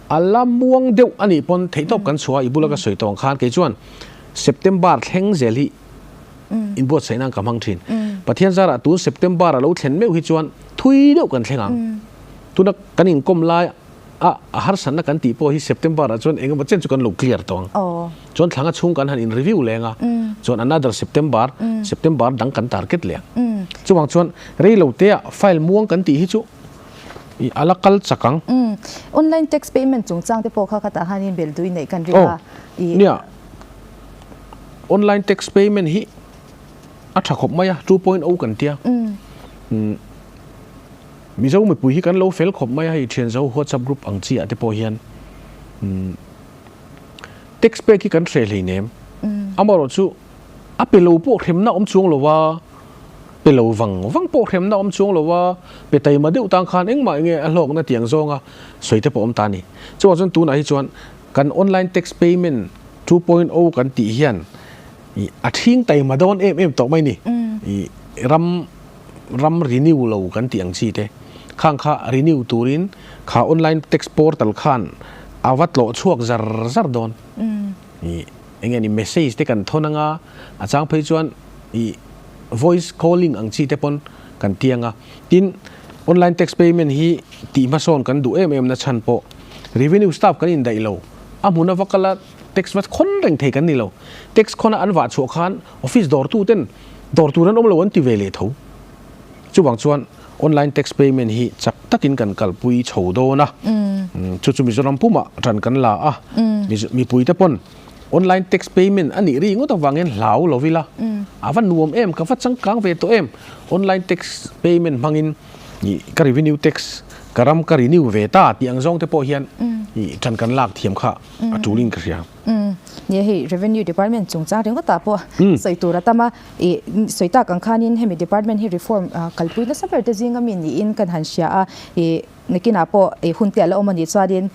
Speaker 2: a la muang deuh a nih pawn theihtawp kan chhuah a, i bula ka sawi tawh ang khan kei chuan September thleng zel hi inbuatsaih nan ka hmang thin. Pathian zarah tun September a lo thlen meuh hi chuan thui deuh kan thleng ang. Tuna kan inkawm lai a a harsatna kan tih pawh hi September ah chuan engemaw chen chu kan lo clear tawh ang. Chuan thlanga chhung kan han in review leng a, chuan another September, September dang kan target leh ang. Chuvang chuan rei lo te ah file muang kan tih hi chu i a la kal chak ang.
Speaker 1: Online tax payment chungchang te pawh kha khatah khanin belh duh i neih kan ring a.
Speaker 2: Nia. Online tax payment hi a tha khawp mai a, 2.0 kan tia. Mizo mipui hi kan lo fel khawp mai a, hei thianzo WhatsApp group ang chi ah te pawh hian tax pek hi kan hreh hleinem. Amaherawhchu a pe lo pawh hremna awm chuang lo a, pe lo vang vang pawh hremna awm chuang lo a, pe taima deuh tang khan engmah enge a hlawkna tiang zawnga sawi te pawh awm ta a ni. Chuvang chuan tunah hi chuan kan online tax payment 2.0 kan tih hian a thing taima dawn em em tawh mai ni. Ram ram renew lo kan tih ang chi te khang kha renew turin kha online tax portal khan a va tlawh chhuak zar zar dawn. Eng nge ni message te kan thawn anga a chang phei chuan voice calling ang chi te pawn kan ti anga. Tin, online tax payment hi tih hmasawn kan duh em em na chhan pawh revenue staff kan indaih lo. A hmun a va kal a, tax va khawn reng thei kan ni lo. Tax khawn a an vah chhuah khan office dawrtu ten dawr tur an awm lo an ti ve leh tho. Chuvang chuan online tax payment hi chak takin kan kalpui chho dawn a. Chu chu Mizoram pumah ṭan kan la a, mipuite pawn Online tax payment a nih ri ngawt avangin hlau lo ila, a va nuam em, ka va changkang ve tawh em? Online tax payment hmangin ka revenue tax ka ram ka renew ve ta tih ang zawng te pawh hian ṭan kan lak thiam kha a ṭulin ka hria.
Speaker 1: Nia hei Revenue Department chungchang ringawtah pawh sawi tur a tam a, i sawi tak ang khanin hemi department hi reform kalpui nasa ber te zinga mi niin kan han hria a, i Nakinah pawh ei hun te a la awm a nih chuanin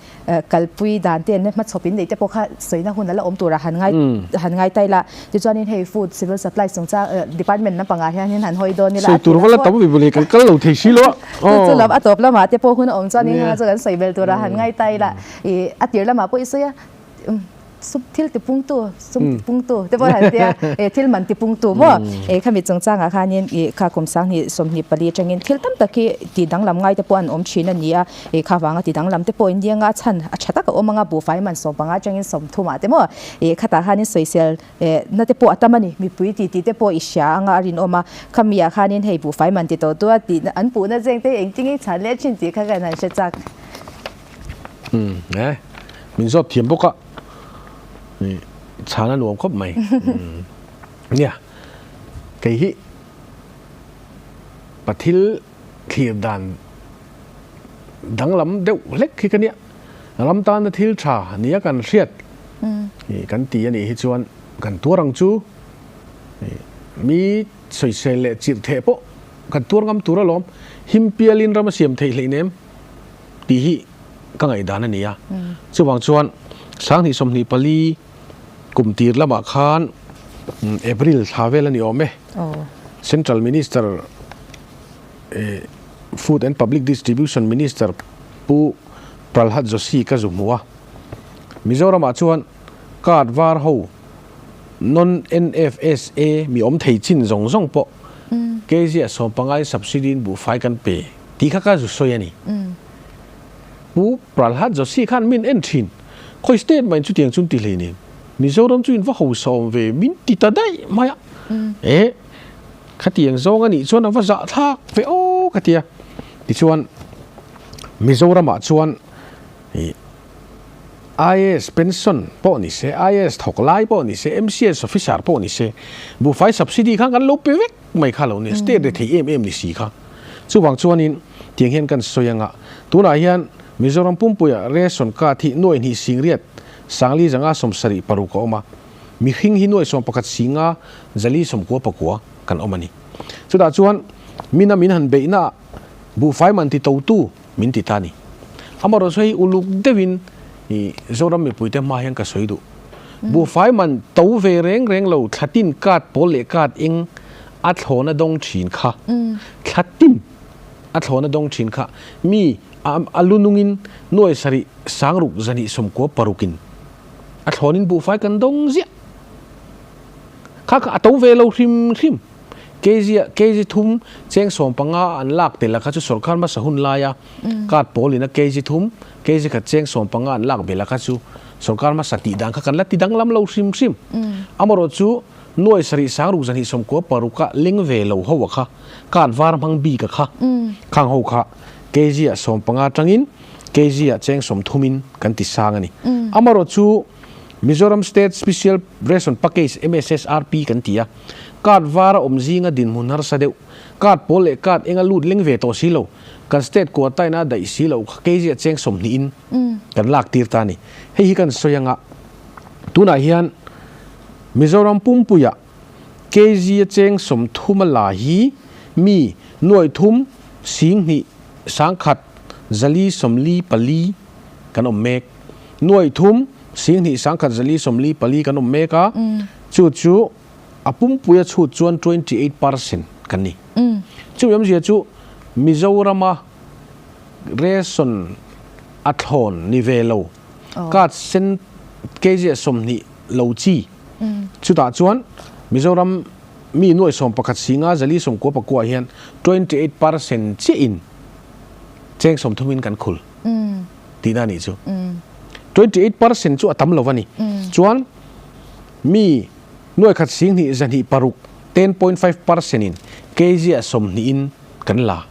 Speaker 1: kalpui dan te hmachhawp in neih te pawh kha sawina hun a la awm turah han ngai han ngai ta ila. Tichuanin hei Food Civil Supplies chungchang department lampangah hianin han hawi dawn ila.
Speaker 2: Sawi tur vala tam vibule kan kal lo thei si lo a.
Speaker 1: Chu chu lam a tawp lamah te pawh hun a awm chuanin heng chu kan sawi bel turah han ngai ta ila. Ih a tir lamah pawh i sawi a. Sum thil tipungtu, sum tipungtu te pawh han tia, eh thil man tipungtu maw? Eh khami chungchangah khanin ih kha kum 2024 atangin thil tam tak hi tih danglam ngai te pawh an awm thin a ni a, eh kha vanga ti danglam te pawh in nia nga chhan a tha tak a awm anga buhfai man 15 atangin 30 ah te maw? Eh khatah khanin sawisel eh na te pawh a tam a ni, mipui tih tih te pawh i hria anga a rinawm a, khami ah khanin hei buhfai man ti tawh tu a tih an puhna zeng te engtin nge i chhan leh thin tih kha kan han hre chak.
Speaker 2: Umm e min zawt thiam bawk a chhan a nuam khawp mai nia kei hi pathil thlir dan danglam deuh hlek hi ka nia ram tana thil tha nia kan hriat kan ti a nih hi chuan kan tuar ang chu mi sawisel leh chirh theh pawh kan tuar ngam tur alawm him pialin ram a siam theih hleinem. Tih hi ka ngaihdan a ni a. Chuvang chuan 2024 kum tir lamah khan April thla vel a ni awm e. Central Minister Food and Public Distribution Minister Pu Pralhad Joshi ka zu hmu a. Mizoramah chuan card var ho non-NFSA mi awm thei chin zawng zawng pawh kg a 15 in subsidy in buhfai kan pe. Tih kha ka zu sawi a ni. Pu Pralhad Joshi khan min en thin. Khawi state mah in chutiang chu an ti hlei nen. Mizoram chu in va hausa awm ve min ti ta daih mai a. Eh, khatiang zawng a nih chuan a va zahthlak ve aw ka ti a. Tichuan Mizoramah chuan ih IAS pension pawh ni se, IAS thawk lai pawh ni se, MCS officer pawh ni se, buhfai subsidy khan kan lo pe vek mai kha lo nia, state rethei em em ni si kha. Chuvang chuanin tiang hian kan sawi anga, tunah hian Mizoram pumpuia ration card hi nuai hnih singriat sangli zanga 76 a awm a, mihring hi nuai 11 singa zali 99 kan awm a ni. Chutah chuan. Mina min han beihna ah buhfai man ti to tu min ti ta ni. Amaherawhchu hei uluk deuhin i Zoram mipuite hma hian ka sawi duh. Buhfai man to ve reng reng lo thlatin card pawl leh card eng a thlawna dawng thin kha thlatin a thlawna dawng thin kha mi a lu nungin nuai sarih sangruk zahnih sawmkua parukin a thlawnin buhfai kan dawng ziah. Kha kha a to ve lo hrim hrim. Kg kg thum cheng 15 an lak tel a kha chu sorkar hmasa hun laia card pawl ina kg thum kg khat cheng 15 an lak bel a kha chu sorkar hmasa tih dan kha kan la ti danglam lo hrim hrim. Amaherawh chu nuai sarih sangruk zahnih sawmkua paruka leng ve lo ho a kha card var hmang bik a kha khang ho kha kg ah 15 tangin kg ah cheng 30 in kan ti sang a ni. Amaherawh chu Mizoram State Special Ration Package, MSSRP, kan ti a, card var a awm zinga dinhmun harsa deuh, card pawl leh card enga lut leng ve tawh si lo, kan state quota in a daih si lo kha kg ah cheng 20 in kan lak tir ta a ni. Hei hi kan sawi anga tunah hian Mizoram pumpuiah kg a cheng 30 a la hi mi nuaih thum 2 1,000 444 kan awm mek. Nuaih thum 2 1,000 444 kan awm mek a, chu chu a pumpui a chhut chuan 28% kan ni. Chumi awmzia chu Mizorama ration a thlawn ni ve lo, card sen kg 20 lo chi. Chutah chuan Mizoram mi nuaih 11 singa 494 hian 28% chiahin cheng 30 in kan khul tihna a nih chu. 28% chu a tam lo a ni. Chuan mi nuaih khat 2 2 6, 10.5% in kg ah 20 in kan la.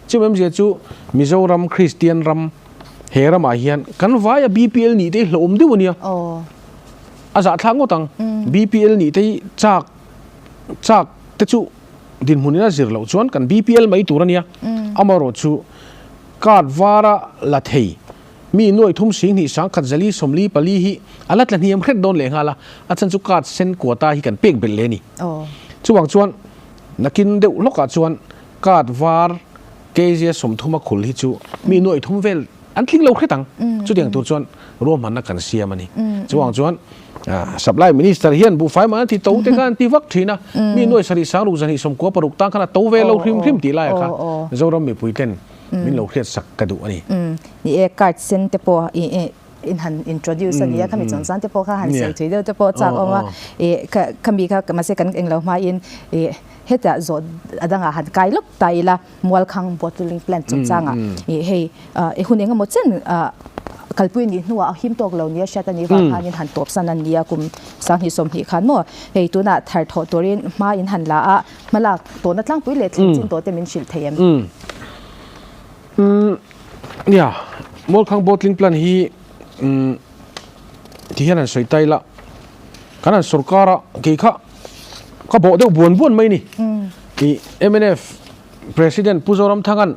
Speaker 2: Chumi awmzia chu Mizoram Kristian ram he ramah hian kan vaia BPL nih te hi hlauhawm deuh a nia. A zahthlak ngawt ang. BPL nih te hi chak chak te chu dinhmun in a zir loh chuan kan BPL mai tur a nia. Amaherawh chu card vara la thei mi nuaih thum 2 1,000 444 hi a la tla hniam hret dawn leh nghal a, a chan chu card sen quota hi kan pek belh leh a ni. Chuvang chuan nakin deuh hlawkah chuan card var kg 30 a khul hi chu mi nuaih thum vel an tling lo hret ang. Chutiang tur chuan ruahmanna kan siam a ni. Chuvang chuan supply minister hian buhfai man a ti to te kha an ti vak thin a, mi nuaih sarih sangruk zahnih 96 tan khan a to ve lo hrim hrim tih laiah kha Zoram mipui ten min lo hriat sak ka duh a ni.
Speaker 1: Ni e, card sen te pawh in han introduce a nia, khami chungchang te pawh kha han sawi thui deuh te pawh chak awm a, khami kha mahse kan englo hmain hetah zawh a dangah han kai lawk ta ila Mualkhang bottling plant chungchangah hei hun engemaw chen kalpui nih hnuah a him tawk lo nia hriat a nih vang khanin han tawp san a nia kum 2020 khan maw hei tunah thar thawh turin hma in han la a, hmalak tawhna tlangpui leh thleng chin tawh te min hrilh thei em?
Speaker 2: Nia, Mualkhang bottling plant hi ti hian han sawi ta ila kan han sorkar a kei kha ka bawh deuh buan buan mai ni. I mnf President Pu Zoramthanga'n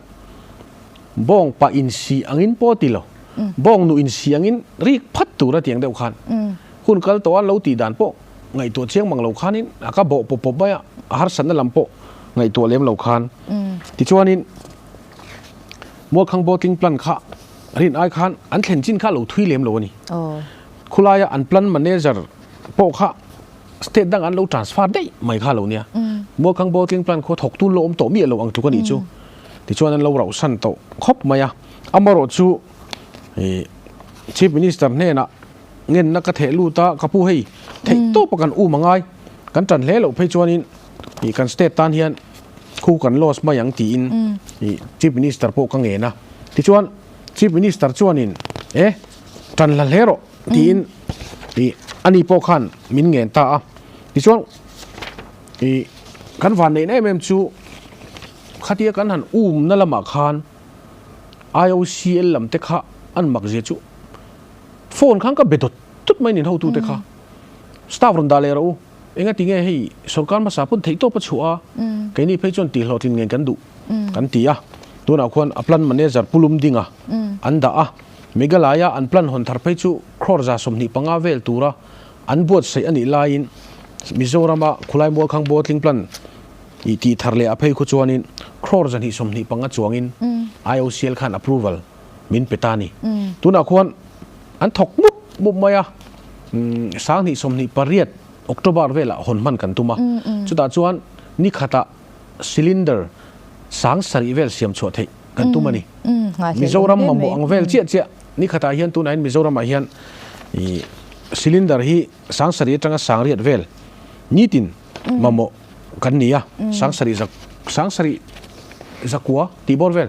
Speaker 2: bawng pah insi angin pawh ti lo, bawng nu insi angin rik phat tur a tiang deuh khan hun kal tawh a lo tih dan pawh ngaihtuah chiang mang lo khanin a ka bawh pawp pawp mai a, a harsatna lam pawh ngaihtuah lem lo khan. Tichuanin Mualkhang bottling plant kha rin ai khan an thlen chin kha a lo thui lem lo a ni. Khulaia an plant manager pawh kha state dang an lo transfer daih mai kha lo nia. Mualkhang bottling plant khaw thawktu lo awm tawh miah lo ang tluk a nih chu. Tichuan an lo rauhsan tawh khawp mai a. Amaherawh chu Chief Minister hnenah ngenna ka theh lut a, ka pu hei theih tawp a kan um a ngai, kan tan hle loh phei chuanin kan state tan hian khu kan loss mai ang tiin Chief Minister pawh ka ngen a. Tichuan Chief Minister chuanin e tan hla hle rawh tiin ani pawh khan min ngen ta a. Tichuan kan van neihna em em chu khatia kan han umna lamah khan IOCL lam te kha an mak zia chu phone khan ka be dawt dawt mai nin hotute kha staff rawn dah leh rawh u enga tinge hei sorkar hmasa pawn theih tawp a chhuah a keini phei chuan tih hlawhtlin ngen kan duh kan ti a tunah khuan a plan manager pulum dinga an dah a Meghalaya an plan hawn thar phei chu crore 25 vel tura an buatsaih a nih laiin Mizorama khulai Mualkhang bottling plan. I tih thar leh a phei khu chuanin crore 125 chuangin IOCL khan approval min pe ta ni. Tunah khuan an thawk mup mup mai a, 2028 October velah hawn hman kan tum a. Chutah chuan ni khatah cylinder 7,000 vel siam chhuah theih kan tum a ni. Mizoram mamawh ang vel chiah chiah ni khatah hian tunah hian Mizoramah hian cylinder hi 7,000 atanga 8,000 vel nitin mamawh kan ni a, 7,000 7,900 tih bawr vel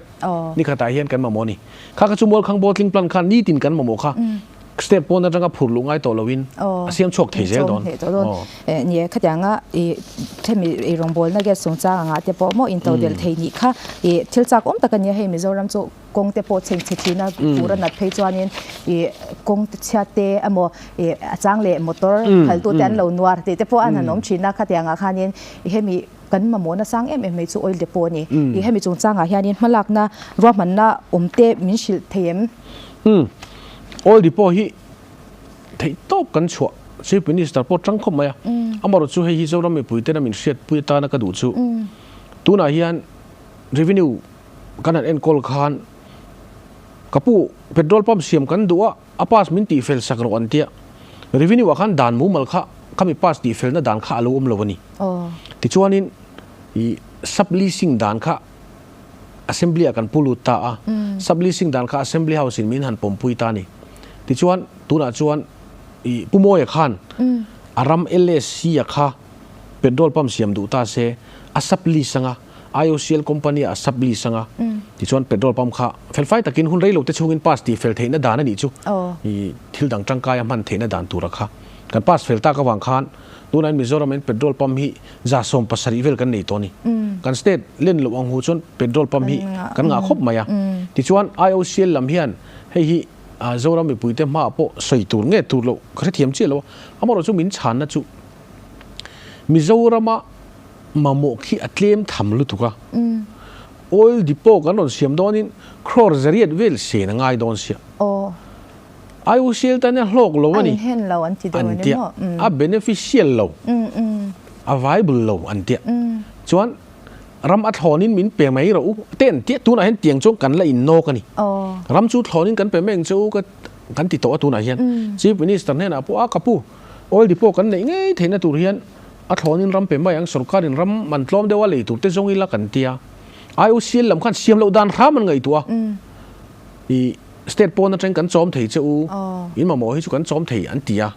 Speaker 2: ni khatah hian kan mamawh a ni. Kha kha chu Mualkhang bottling plant khan nitin kan mamawh kha step pawn atanga phur luh ngai tawh loin a siam chhuak thei zel dawn.
Speaker 1: Ni khatianga i themi i rawngbawlna gas chungchang anga te pawh maw into del thei nih kha i thil chak awm tak a nia hei Mizoram chu kawng te pawh chheng chhe thin a fur a nat phei chuanin i kawng te chhiat te emaw i a chang leh motor khaltu te an lo nuar tih te pawh an han awm thin a khatiangah khanin i hemi kan mamawhna sang em em mai chu oil depot a ni. I hemi chungchangah hianin hmalakna ruahmanna awm te min hrilh thei em?
Speaker 2: Oil depot hi theih tawp kan chhuah Chief Minister pawh tang khawp mai a. Amaherawhchu chu hei hi Zoram mipui tena min hriatpui atana ka duh chu tunah hian revenue kan han enkawl khan ka pu petrol pump siam kan duh a, a pass min tihfel sak rawh an tia. Revenue ah khan dan mumal kha khami pass tihfelna dan kha a lo awm lo a ni. Tichuanin i sub leasing dan kha Assembly ah kan pu lut ta a, sub leasing dan kha Assembly House in min han pawmpui ta a ni. Tichuan tunah chuan i Pu Mawia khan a ram LSC a kha petrol pump siam duh ta se a sub lease anga IOCL company ah a sub lease anga tichuan petrol pump kha felfai takin hun reilo te chhungin pass tih fel theihna dan a nih chu i thil dang tangkai a hman theihna dan tura kha kan pass fel tak avang khan Tunah Mizoram in petrol pump hi 170 vel kan nei tawh a ni. Kan state len loh ang hu chuan petrol pump hi kan ngah khawp mai a. Tichuan IOCL lam hian hei hi Zoram mipuite hmaah pawh sawi tur nge tur loh ka hrethiam chiah lo a. Amaherawhchu chu min chhanna chu Mizorama mamawh khi a tlem tham lutuk a. Oil depot kan rawn siam dawnin crore zariat vel sen a ngai dawn sia. IOCL tan hian hlawk lo a ni. An tia. A beneficial lo. A viable lo an tia. Chuan ram a thlawnin min pe mai rawh u te an tia. Tunah hian tiang chuan kan la innawk a ni. Ram chu thlawnin kan pe mai ang che u ka kan ti tawh a tunah hian. Chief Minister hnenah pawh a ka pu oil depot kan neih ngei theihna tur hian a thlawnin ram pe mai ang sorkarin ram man tlawm deuha lei tur te zawng ila kan tia. IOCL lam khan siam loh dan hram an ngaihtuah a. I state pawn atang kan chawm thei che u, in mamawh hi chu kan chawm thei an ti a.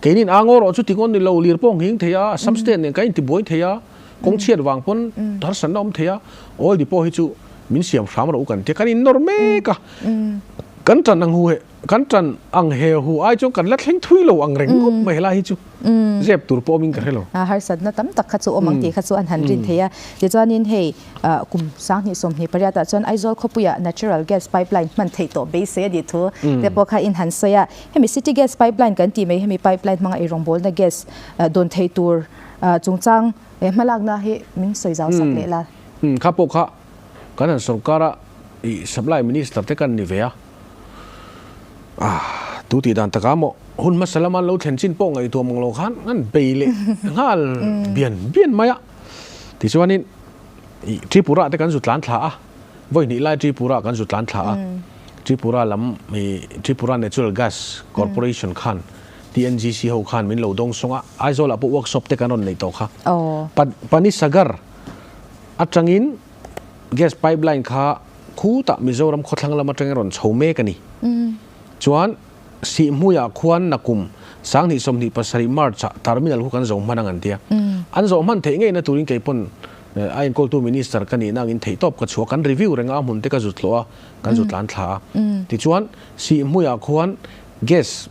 Speaker 2: Keinin a ngaw rawh chu ti ngawn ni lo, lir pawh nghing thei a, Assam state nen kan intibuai thei a, kawng chhiat vang pawn harsatna awm thei a, oil depot hi chu min siam hram rawh u kan ti a, kan innawr mek a. Kan tan ang hu he, kan tan ang he hu ai chuan kan la thleng thui lo ang reng ngawt mai helai hi chu zep tur pawh awmin ka hre lo.
Speaker 1: Harsatna tam tak kha chu awm ang tih kha chu an han rin thei a. Tichuanin hei Kum 2028 ah chuan Aizawl khawpuiah natural gas pipeline hman theih tawh beisei a nih thu te pawh kha in han sawi a. Hemi city gas pipeline kan tih mai hemi pipeline hmanga eirawngbawlna gas dawn theih tur chungchang hmalakna hi min sawi zau sak leh la.
Speaker 2: Kha pawh kha kan han sorkara i supply minister te kan ni ve a. Tu tih dan takah maw hun hmasa lama an lo thlen chin pawh ngaihtuah mang lo khan an bei leh nghal bian bian mai a. Tichuanin i Tripura te kan zu tlan thla a, vawi hnih lai Tripura kan zu tlan thla a, Tripura lam i Tripura Natural Gas Corporation khan TNGC ho khan min lo dawng sawng a, Aizawl ah pawh workshop te kan rawn neih tawh kha. Panisagar atangin gas pipeline kha khutah Mizoram khawthlang lam atangin rawn chho mek a ni. Chuan Sihhmuiah khuan nakum 2027 March ah terminal khu kan zo hman ang an tia. An zawh hman theih ngeina turin kei pawn a enkawltu minister ka nihna angin theihtawp ka chhuah. Kan review reng a, a hmun te ka zut hlawh a, kan zut tlan thla a. Tichuan Sihhmuiah khuan gas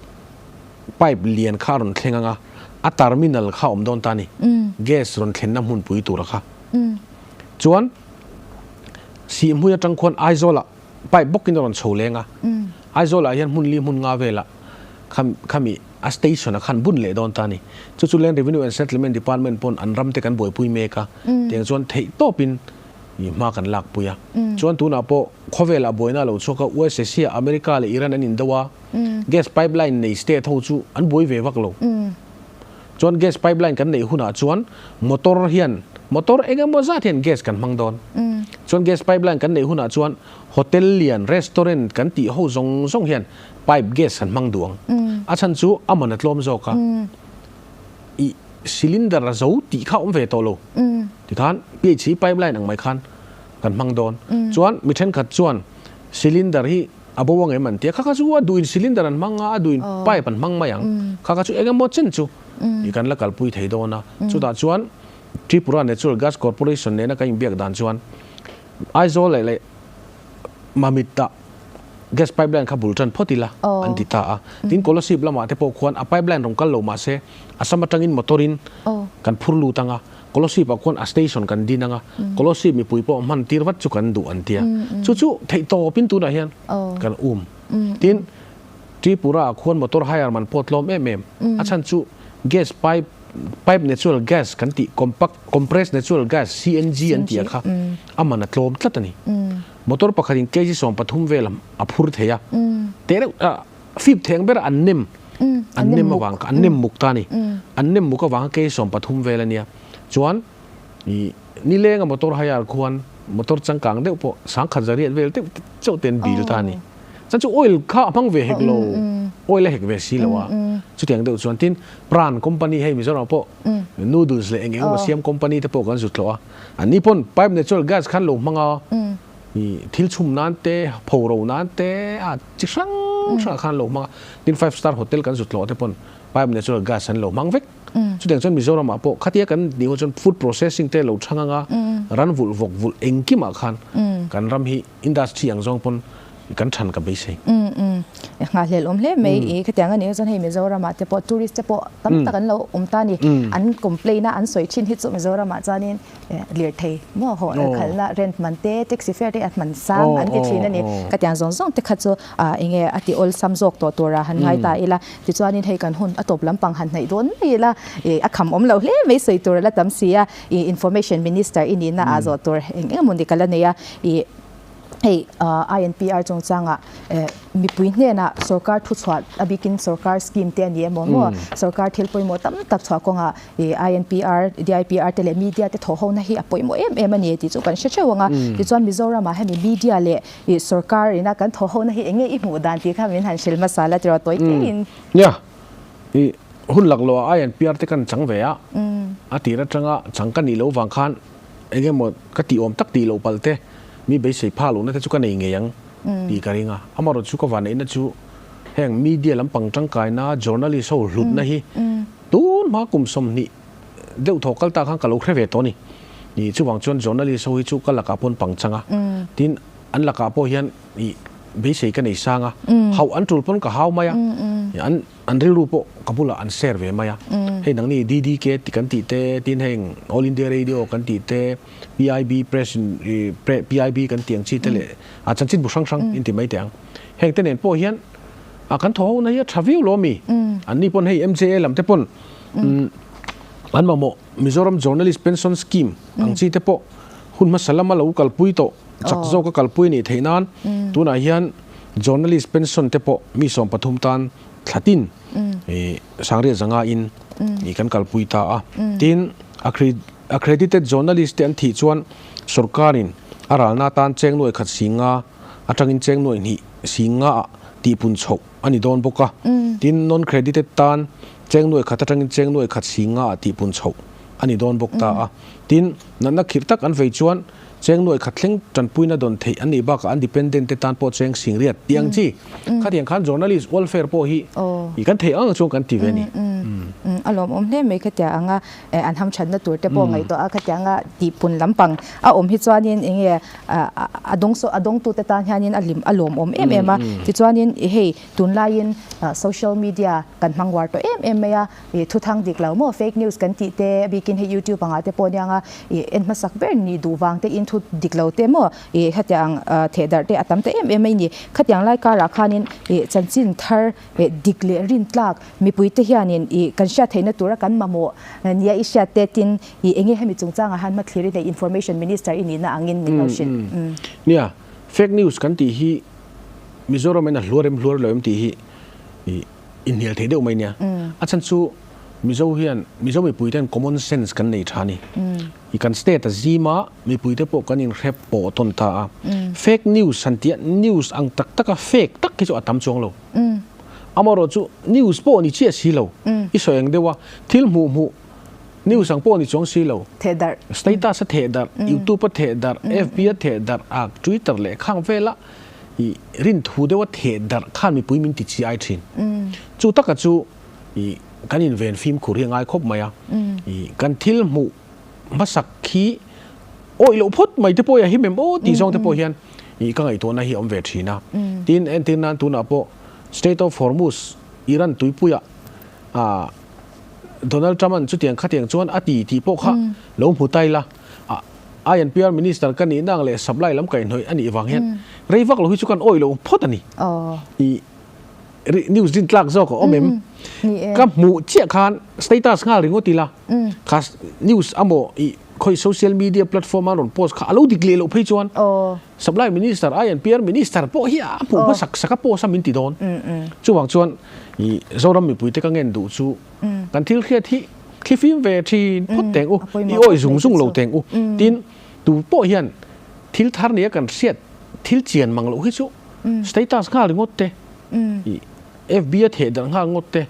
Speaker 2: pipe lian kha a rawn thleng ang a, a terminal kha a awm dawn ta a ni. Gas rawn thlenna hmunpui tura kha. Chuan Sihhmui atang khuan Aizawlah pipe bawkin a rawn chho leng a, Aizawlah hian hmun li hmun nga velah khami a station a khan bun leh dawn ta a ni. Chu chu Land Revenue and Settlement Department pawn an ram te kan buaipui mek a, tiang chuan theih tawpin hma kan lakpui a. Chuan tunah pawh khawvelah buaina a lo chhuak a, USA, America leh Iran an indo a, gas pipeline nei state ho chu an buai ve vak lo. Chuan gas pipeline kan neih hunah chuan motor hian Motor eng emaw zat hian gas kan hmang dawn. Chuan gas pipeline kan neih hunah chuan hotel lian, restaurant kan tih ho zawng zawng hian pipe gas kan hmang duh ang. A chhan chu a man a tlawm zawk a. I cylinder a zo tih kha awm ve tawh lo. Tikhan PHC pipeline ang mai khan kan hmang dawn. Chuan mi thenkhat chuan cylinder hi a bo ang em an ti a, kha kha chu a duhin cylinder an hmang a, a duhin pipe an hmang mai ang. Kha kha chu eng emaw chen chu i kan la kalpui thei dawn a. Chutah chuan Tripura Natural Gas Corporation nena kan inbiak dan chuan Aizawl leh leh Mamit-ah gas pipeline kha bul tan phawt ila an ti ta a. Tin, Kolasib lamah te pawh khuan a pipeline rawn kal lo mah se Assam atangin motor-in kan phur lut ang a, Kolasib-ah khuan a station kan din ang a, Kolasib mipui pawh hman tir vat chu kan duh an ti a. Chu chu theih tawpin tunah hian kan um. Tin, Tripura-ah khuan motor hire man pawh tlawm em em. A chhan chu gas pipe pipe natural gas kan tih compact compressed natural gas, CNG, an tih a kha a man a tlawm tlat a ni. Motor pakhatin kg 13 vel a phur thei a, teh reuh a fip theng ber an nem an nem avang kha an nem muk ta a ni. An nem muk avang kha kg 13 vel a nia. Chuan ih nilenga motor hire khuan motor changkang deuh pawh sangkhat zariat vel deuh chauh te an bil ta a ni. Chuan chu oil kha a hmang ve hek lo, oil a hek ve si lo a. Chutiang deuh chuan tin Pran company hei Mizoram pawh noodles leh eng eng emaw siam company te pawh kan zut hlawh a. An ni pawn pipe natural gas khan lo hmang a, thil chhum nan te, pho ro nan te a chi hrang hrang ah khan lo hmang a. Tin five star hotel kan zut hlawh te pawn pipe natural gas an lo hmang vek. Chutiang chuan Mizoram ah pawh khatia kan nih hun chuan food processing te lo chhang anga ran vulh vawk vulh engkim ah khan kan ram hi industry ang zawng pawn kan than ka beisei.
Speaker 1: Nghahhlelh awm hle mai i khatiang a nih chuan hei Mizoram ah te pawh tourist te pawh tam tak an lo awm ta a ni. An complain a an sawi thin hi chu Mizoram ah chuanin lirthei maw haw khalhna rent man te taxi fare te a hman sang an ti thin a ni. Khatiang zawng zawng te kha chu eng nge a ti awlsam zawk tawh tura han ngai ta ila. Tichuanin hei kan hun a tawp lampang han hnaih dawn mai ila a kham awm lo hle mai sawi tur a la tam si a. Information minister i nihna ah zawh tur eng eng emaw ni ka la nei a. Hei INPR chungchangah mipui hnenah sorkar thuchhuah a bikin sorkar scheme te a ni emaw maw sorkar thil pawimawh tam tak chhuah kawngah INPR, DIPR te leh media te thawhhona hi a pawimawh em em a ni tih chu kan hre theuh ang a. Tichuan Mizoramah hemi media leh sorkar ina kan thawhhona hi eng nge i hmuh dan tih kha min han hrilh hmasa la tiraw tawi teiin.
Speaker 2: Nia, hun laklawhah INPR te kan chang ve a, a tir atanga chang ka nih loh vang khan Eng emaw ka tih awm tak tih loh palh te, mi beisei phah lohna te chu ka nei ngei ang tih ka ring a. Amaherawhchu ka vanneihna chu heng media lampang tangkaina, journalist ho hlutna hi tun hma kum 20 deuh thaw kal ta khan ka lo hre ve tawh a ni. Ih chuvang chuan journalist ho hi chu ka lakah pawn pang chang a, tin an lakah pawh hian ih beisei ka nei sang a, hauh an tul pawn ka hau mai a, an An rilru pawh ka bulah an share ve mai a. Hei nangni DDK ti kan tih te, tin heng All India Radio kan tih te, PIB Press PIB kan tih ang chi te leh a chanchin bu hrang hrang in ti mai teh ang. Heng te nen pawh hian a kan thaw ho na hi a tha viau lo ami? An ni pawn hei MJA lam te pawn an mamawh Mizoram Journalist Pension Scheme ang chi te pawh hun hmasa lama lo kalpui tawh chak zawk a kalpui a nih theih nan tunah hian Journalist pension te pawh mi 13 tan thlatin sangriat zanga in kan kalpui ta a. Tin, accredited journalist te an thih chuan sorkarin a ralna atan cheng nuai khat 50 atangin cheng nuai hnih 50 ah tihpun chhoh a ni dawn bawk a. Tin, non-credited tan cheng nuai khat atangin cheng nuai khat 50 ah tihpun chhoh a ni dawn bawk ta a. Tin, natna khirh tak an vei chuan Cheng nuai khat thleng tanpuina dawn theih an nih bakah an dependent te tan pawh cheng singriat tih ang chi. Khatiang khan journalist welfare pawh hi i kan theih ang chuan kan ti ve a ni.
Speaker 1: A lawmawm hle mai khatia anga an hamthatna tur te pawh ngaihtuah a khatia anga tihpun lampang a awm hi chuanin eng nge a dawng a dawngtute tan hianin a hlim a lawmawm em em a. Tichuanin hei tunlaiin social media kan hmang uar tawh em em mai a. Ih thuthang dik lo maw fake news kan tih te bikin hei youtube angah te pawh aniang a ih en hmasak ber ni duh vang te in thu dik lo te maw ih hetiang theh darh te a tam ta em em mai ni. Khatiang lai karah khanin ih chanchin thar ih dik leh rin tlak mipui te hianin ih kan hriat theihna tura kan mamawh nia i hriat te tin ih enge hemi chungchangah hian hmathlir i nei information minister i nihna angin min lo hrilh.
Speaker 2: Nia fake news kan tih hi Mizoram in a hluar em hluar lo em tih hi ih inhnial thei deuh mai nia. A chhan chu Mizo hian Mizo mipui ten common sense kan nei tha ni. I kan state a zim a, mipui te pawh kan inhre pawh tawn ta a. Fake news han tih a, news ang tak taka fake tak hi chu a tam chuang lo. Amaherawh chu news pawh ni chiah si lo, i sawi ang deuh a, thil hmuh hmuh news ang pawh ni chuang si lo.
Speaker 1: Thehdarh.
Speaker 2: Status a thehdarh, YouTube a thehdarh, FB a thehdarh, a Twitter leh khang vela i rinthu deuh a thehdarh khan mipui min ti chi ai thin. Chu taka chu i kan inven fimkhur hi a ngai khawp mai a, i kan thil hmuh hmasak hi awih loh phawt mai te pawh hi a him em aw tih zawng te pawh hian i ka ngaihtuahna hi a awm ve thin a. Tin, entir nan tunah pawh Strait of Hormuz, Iran tuipuiah ah Donald Trump-a'n chutiang khatiang chuan a ti tih pawh kha lo hmu ta ila, INPR Minister ka nihna ang leh supply lam kaihhnawih a nih vang hian rei vak lo hi chu kan awih loh phawt a ni. I news din tlak zawk a awm em? Ka hmuh chiah khan status nghal ringawt ila, kha news amaw i khawi social media platform a rawn post kha a lo dik leh loh phei chuan supply minister, INPR minister pawh hi a hmuh hmasak sak a post a min ti dawn. Chuvang chuan i Zoram mipuite ka ngen duh chu kan thil hriat hi thlifim ve thin phawt teng u, i awih zung zung lo teng u. Tin, tu pawh hian thil thar nia kan hriat thil chian mang loh hi chu status nghal ringawt te, i FB a theh darh nghal ngawt te,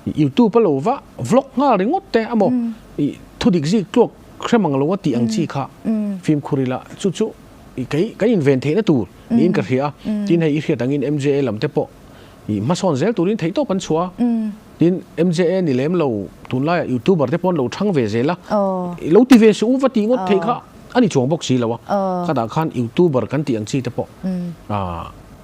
Speaker 2: YouTube a lo va vlog nghal ringawt te amaw i thudik zik tluak hre mang lo a tih ang chi kha fimkhur ila chu chu i kei kan inven theihna tur niin ka hria a. Tin hei i hriat angin MJA lam te pawh i hmasawn zel turin theihtawp an chhuah a. Tin MJA ni lem lo tunlaiah YouTuber te pawh an lo thang ve zel a, i lo ti ve suh u va tih ngawt theih kha a ni chuang bawk si lo a. Khatah khan YouTuber kan tih ang chi te pawh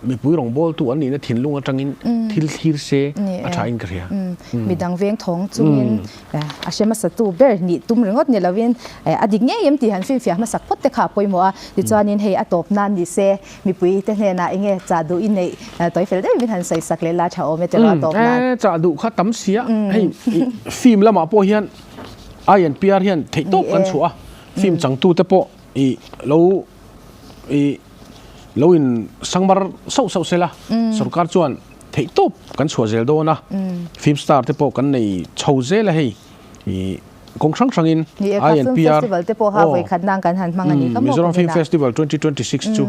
Speaker 2: mipui rawngbawltu an nihna thinlung atangin thil thlir se a tha in ka hria.
Speaker 1: Midang veng thawng chungin a hre hmasatu ber nih tum ringawt ni lovin a dik ngei em tih han finfiah hmasak phawt te kha a pawimawh a. Tichuanin hei a tawp nan ni se mipui te hnenah enge chah duh i neih tawi fel deuhin han sawi sak leh la tha awm e tiraw a tawp nan.
Speaker 2: Chah duh kha tam sia hei film lamah pawh hian INPR hian theihtawp kan chhuah a, film changtute pawh i lo i lo in sangmar sauh sauh sela sorkar chuan theih tawp kan chhuah zel dawn a, film star te pawh kan nei chho zel a hei i kawng hrang hrang in
Speaker 1: INPR aw
Speaker 2: Mizoram Film Festival 2026 chu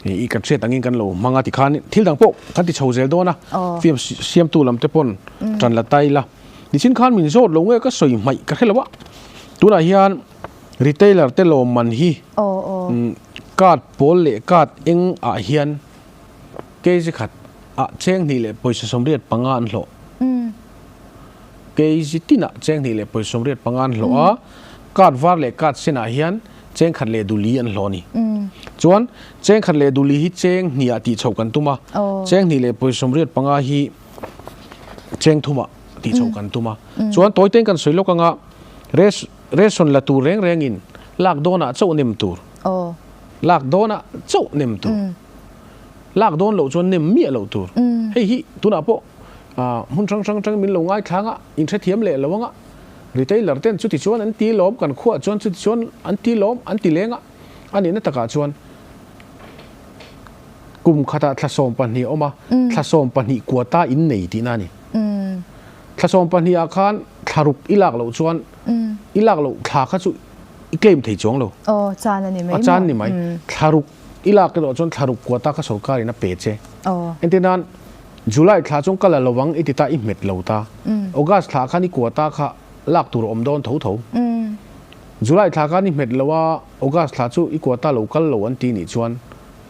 Speaker 2: i kan hriat angin kan lo hmang a tikhan thil dang pawh kan ti chho zel dawn a, film siamtu lam te pawn tan la ta ila nichin khan min zawt lo nge ka sawi hmaih ka hre lo a, tunah hian Retailer te lawmman hi card pawl leh card eng ah hian kg khat ah cheng hnih leh pawisa 85 an hlawh. Kg tin ah cheng hnih leh pawisa 85 an hlawh a, card var leh card sen ah hian cheng khat leh duli an hlawh a ni. Chuan cheng khat leh duli hi cheng hnih ah tih chhoh kan tum a, cheng hnih leh pawisa 85 hi cheng thum ah tih chhoh kan tum a. Chuan tawi ten kan sawi lawk anga res Ration la tur reng rengin lak dawnah chauh nem tur. Lak dawnah chauh nem tur. Lak dawn loh chuan nem miah loh tur. Hei hi tunah pawh hmun hrang hrang atangin min lo ngaithlang a, inhrethiam leh lo anga retailer ten chuti chuan an ti lawm, kan khuaah chuan chuti chuan an ti lawm an ti leng a, a nihna takah chuan kum khatah thla 12 a awm a, thla 12 quota in nei tihna a ni. Thla 12 ah khan thla ruk i lak loh chuan i lak loh thla kha chu i claim thei chuang lo.
Speaker 1: Aw, chan a ni mai
Speaker 2: maw? A chan ni mai. Thla ruk i lak erawh chuan thla ruk quota kha sorkar in a pe che. Entir nan July thla chuan ka la lo ang i ti ta i hmet lo ta. August thla khan i quota kha lak tur a awm dawn tho tho. July thla khan i hmet lo a, August thla chu i quota lo kal lo an ti nih chuan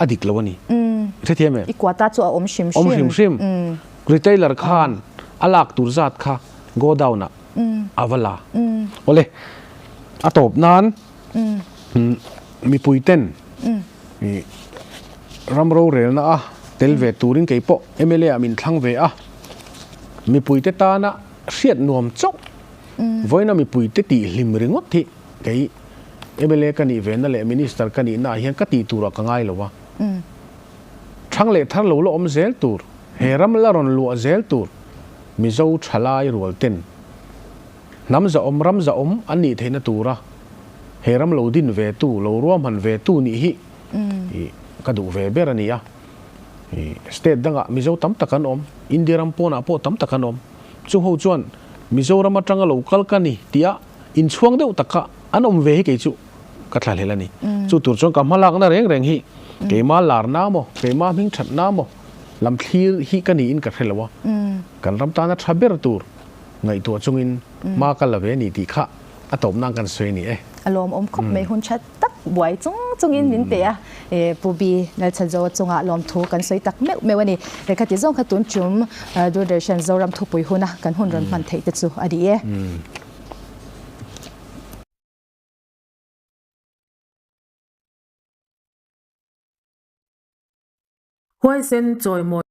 Speaker 2: a dik lo a ni. I hrethiam em?
Speaker 1: I quota chu a awm hrim
Speaker 2: hrim. Awm hrim hrim. Retailer khan a lak tur zat kha godown ah a va la. Awle, a tawp nan mipui ten ram rorelna a tel ve turin kei pawh mla ah min thlang ve a, mipui te tana hriat nuam chauh vawiina mipui te tih hlim ringawt hi kei mla ka nih ve na leh minister ka nih na ah hian ka tih turah ka ngai lo a. Thang leh thar lo la awm zel tur, he ram la rawn luah zel tur Mizo thalai rual ten hnam zahawm ram zahawm an nih theihna tura he ram lo din ve tu, lo ruahman ve tu nih hi ka duh ve ber a ni a. State dangah Mizo tam tak an awm, India ram pawnah pawh tam tak an awm. Chu ho chuan. Mizoram atanga lo kal ka ni tia inchhuang deuh taka an awm ve hi kei chu ka thlahlel a ni. Chu tur chuan ka hmalakna reng reng hi keima larna maw, keima hming thatna maw lam thlir hi ka niin ka hre lo a, kan ram tana tha ber tur ngaihtuah chungin hma ka la ve a ni tih kha a tawp nan kan sawi a ni e.
Speaker 1: A lawmawm khawp mai hun tha tak buai chung chungin min pe a, Pu Bi Lalchhanzoa chungah lawmthu kan sawi tak meuh meuh a ni. Lehkha ti zawng kha tun tum Doordarshan Zoram thupui huna kan hun rawn hman theih te chu a ni e.
Speaker 3: Huaisen chawimawi.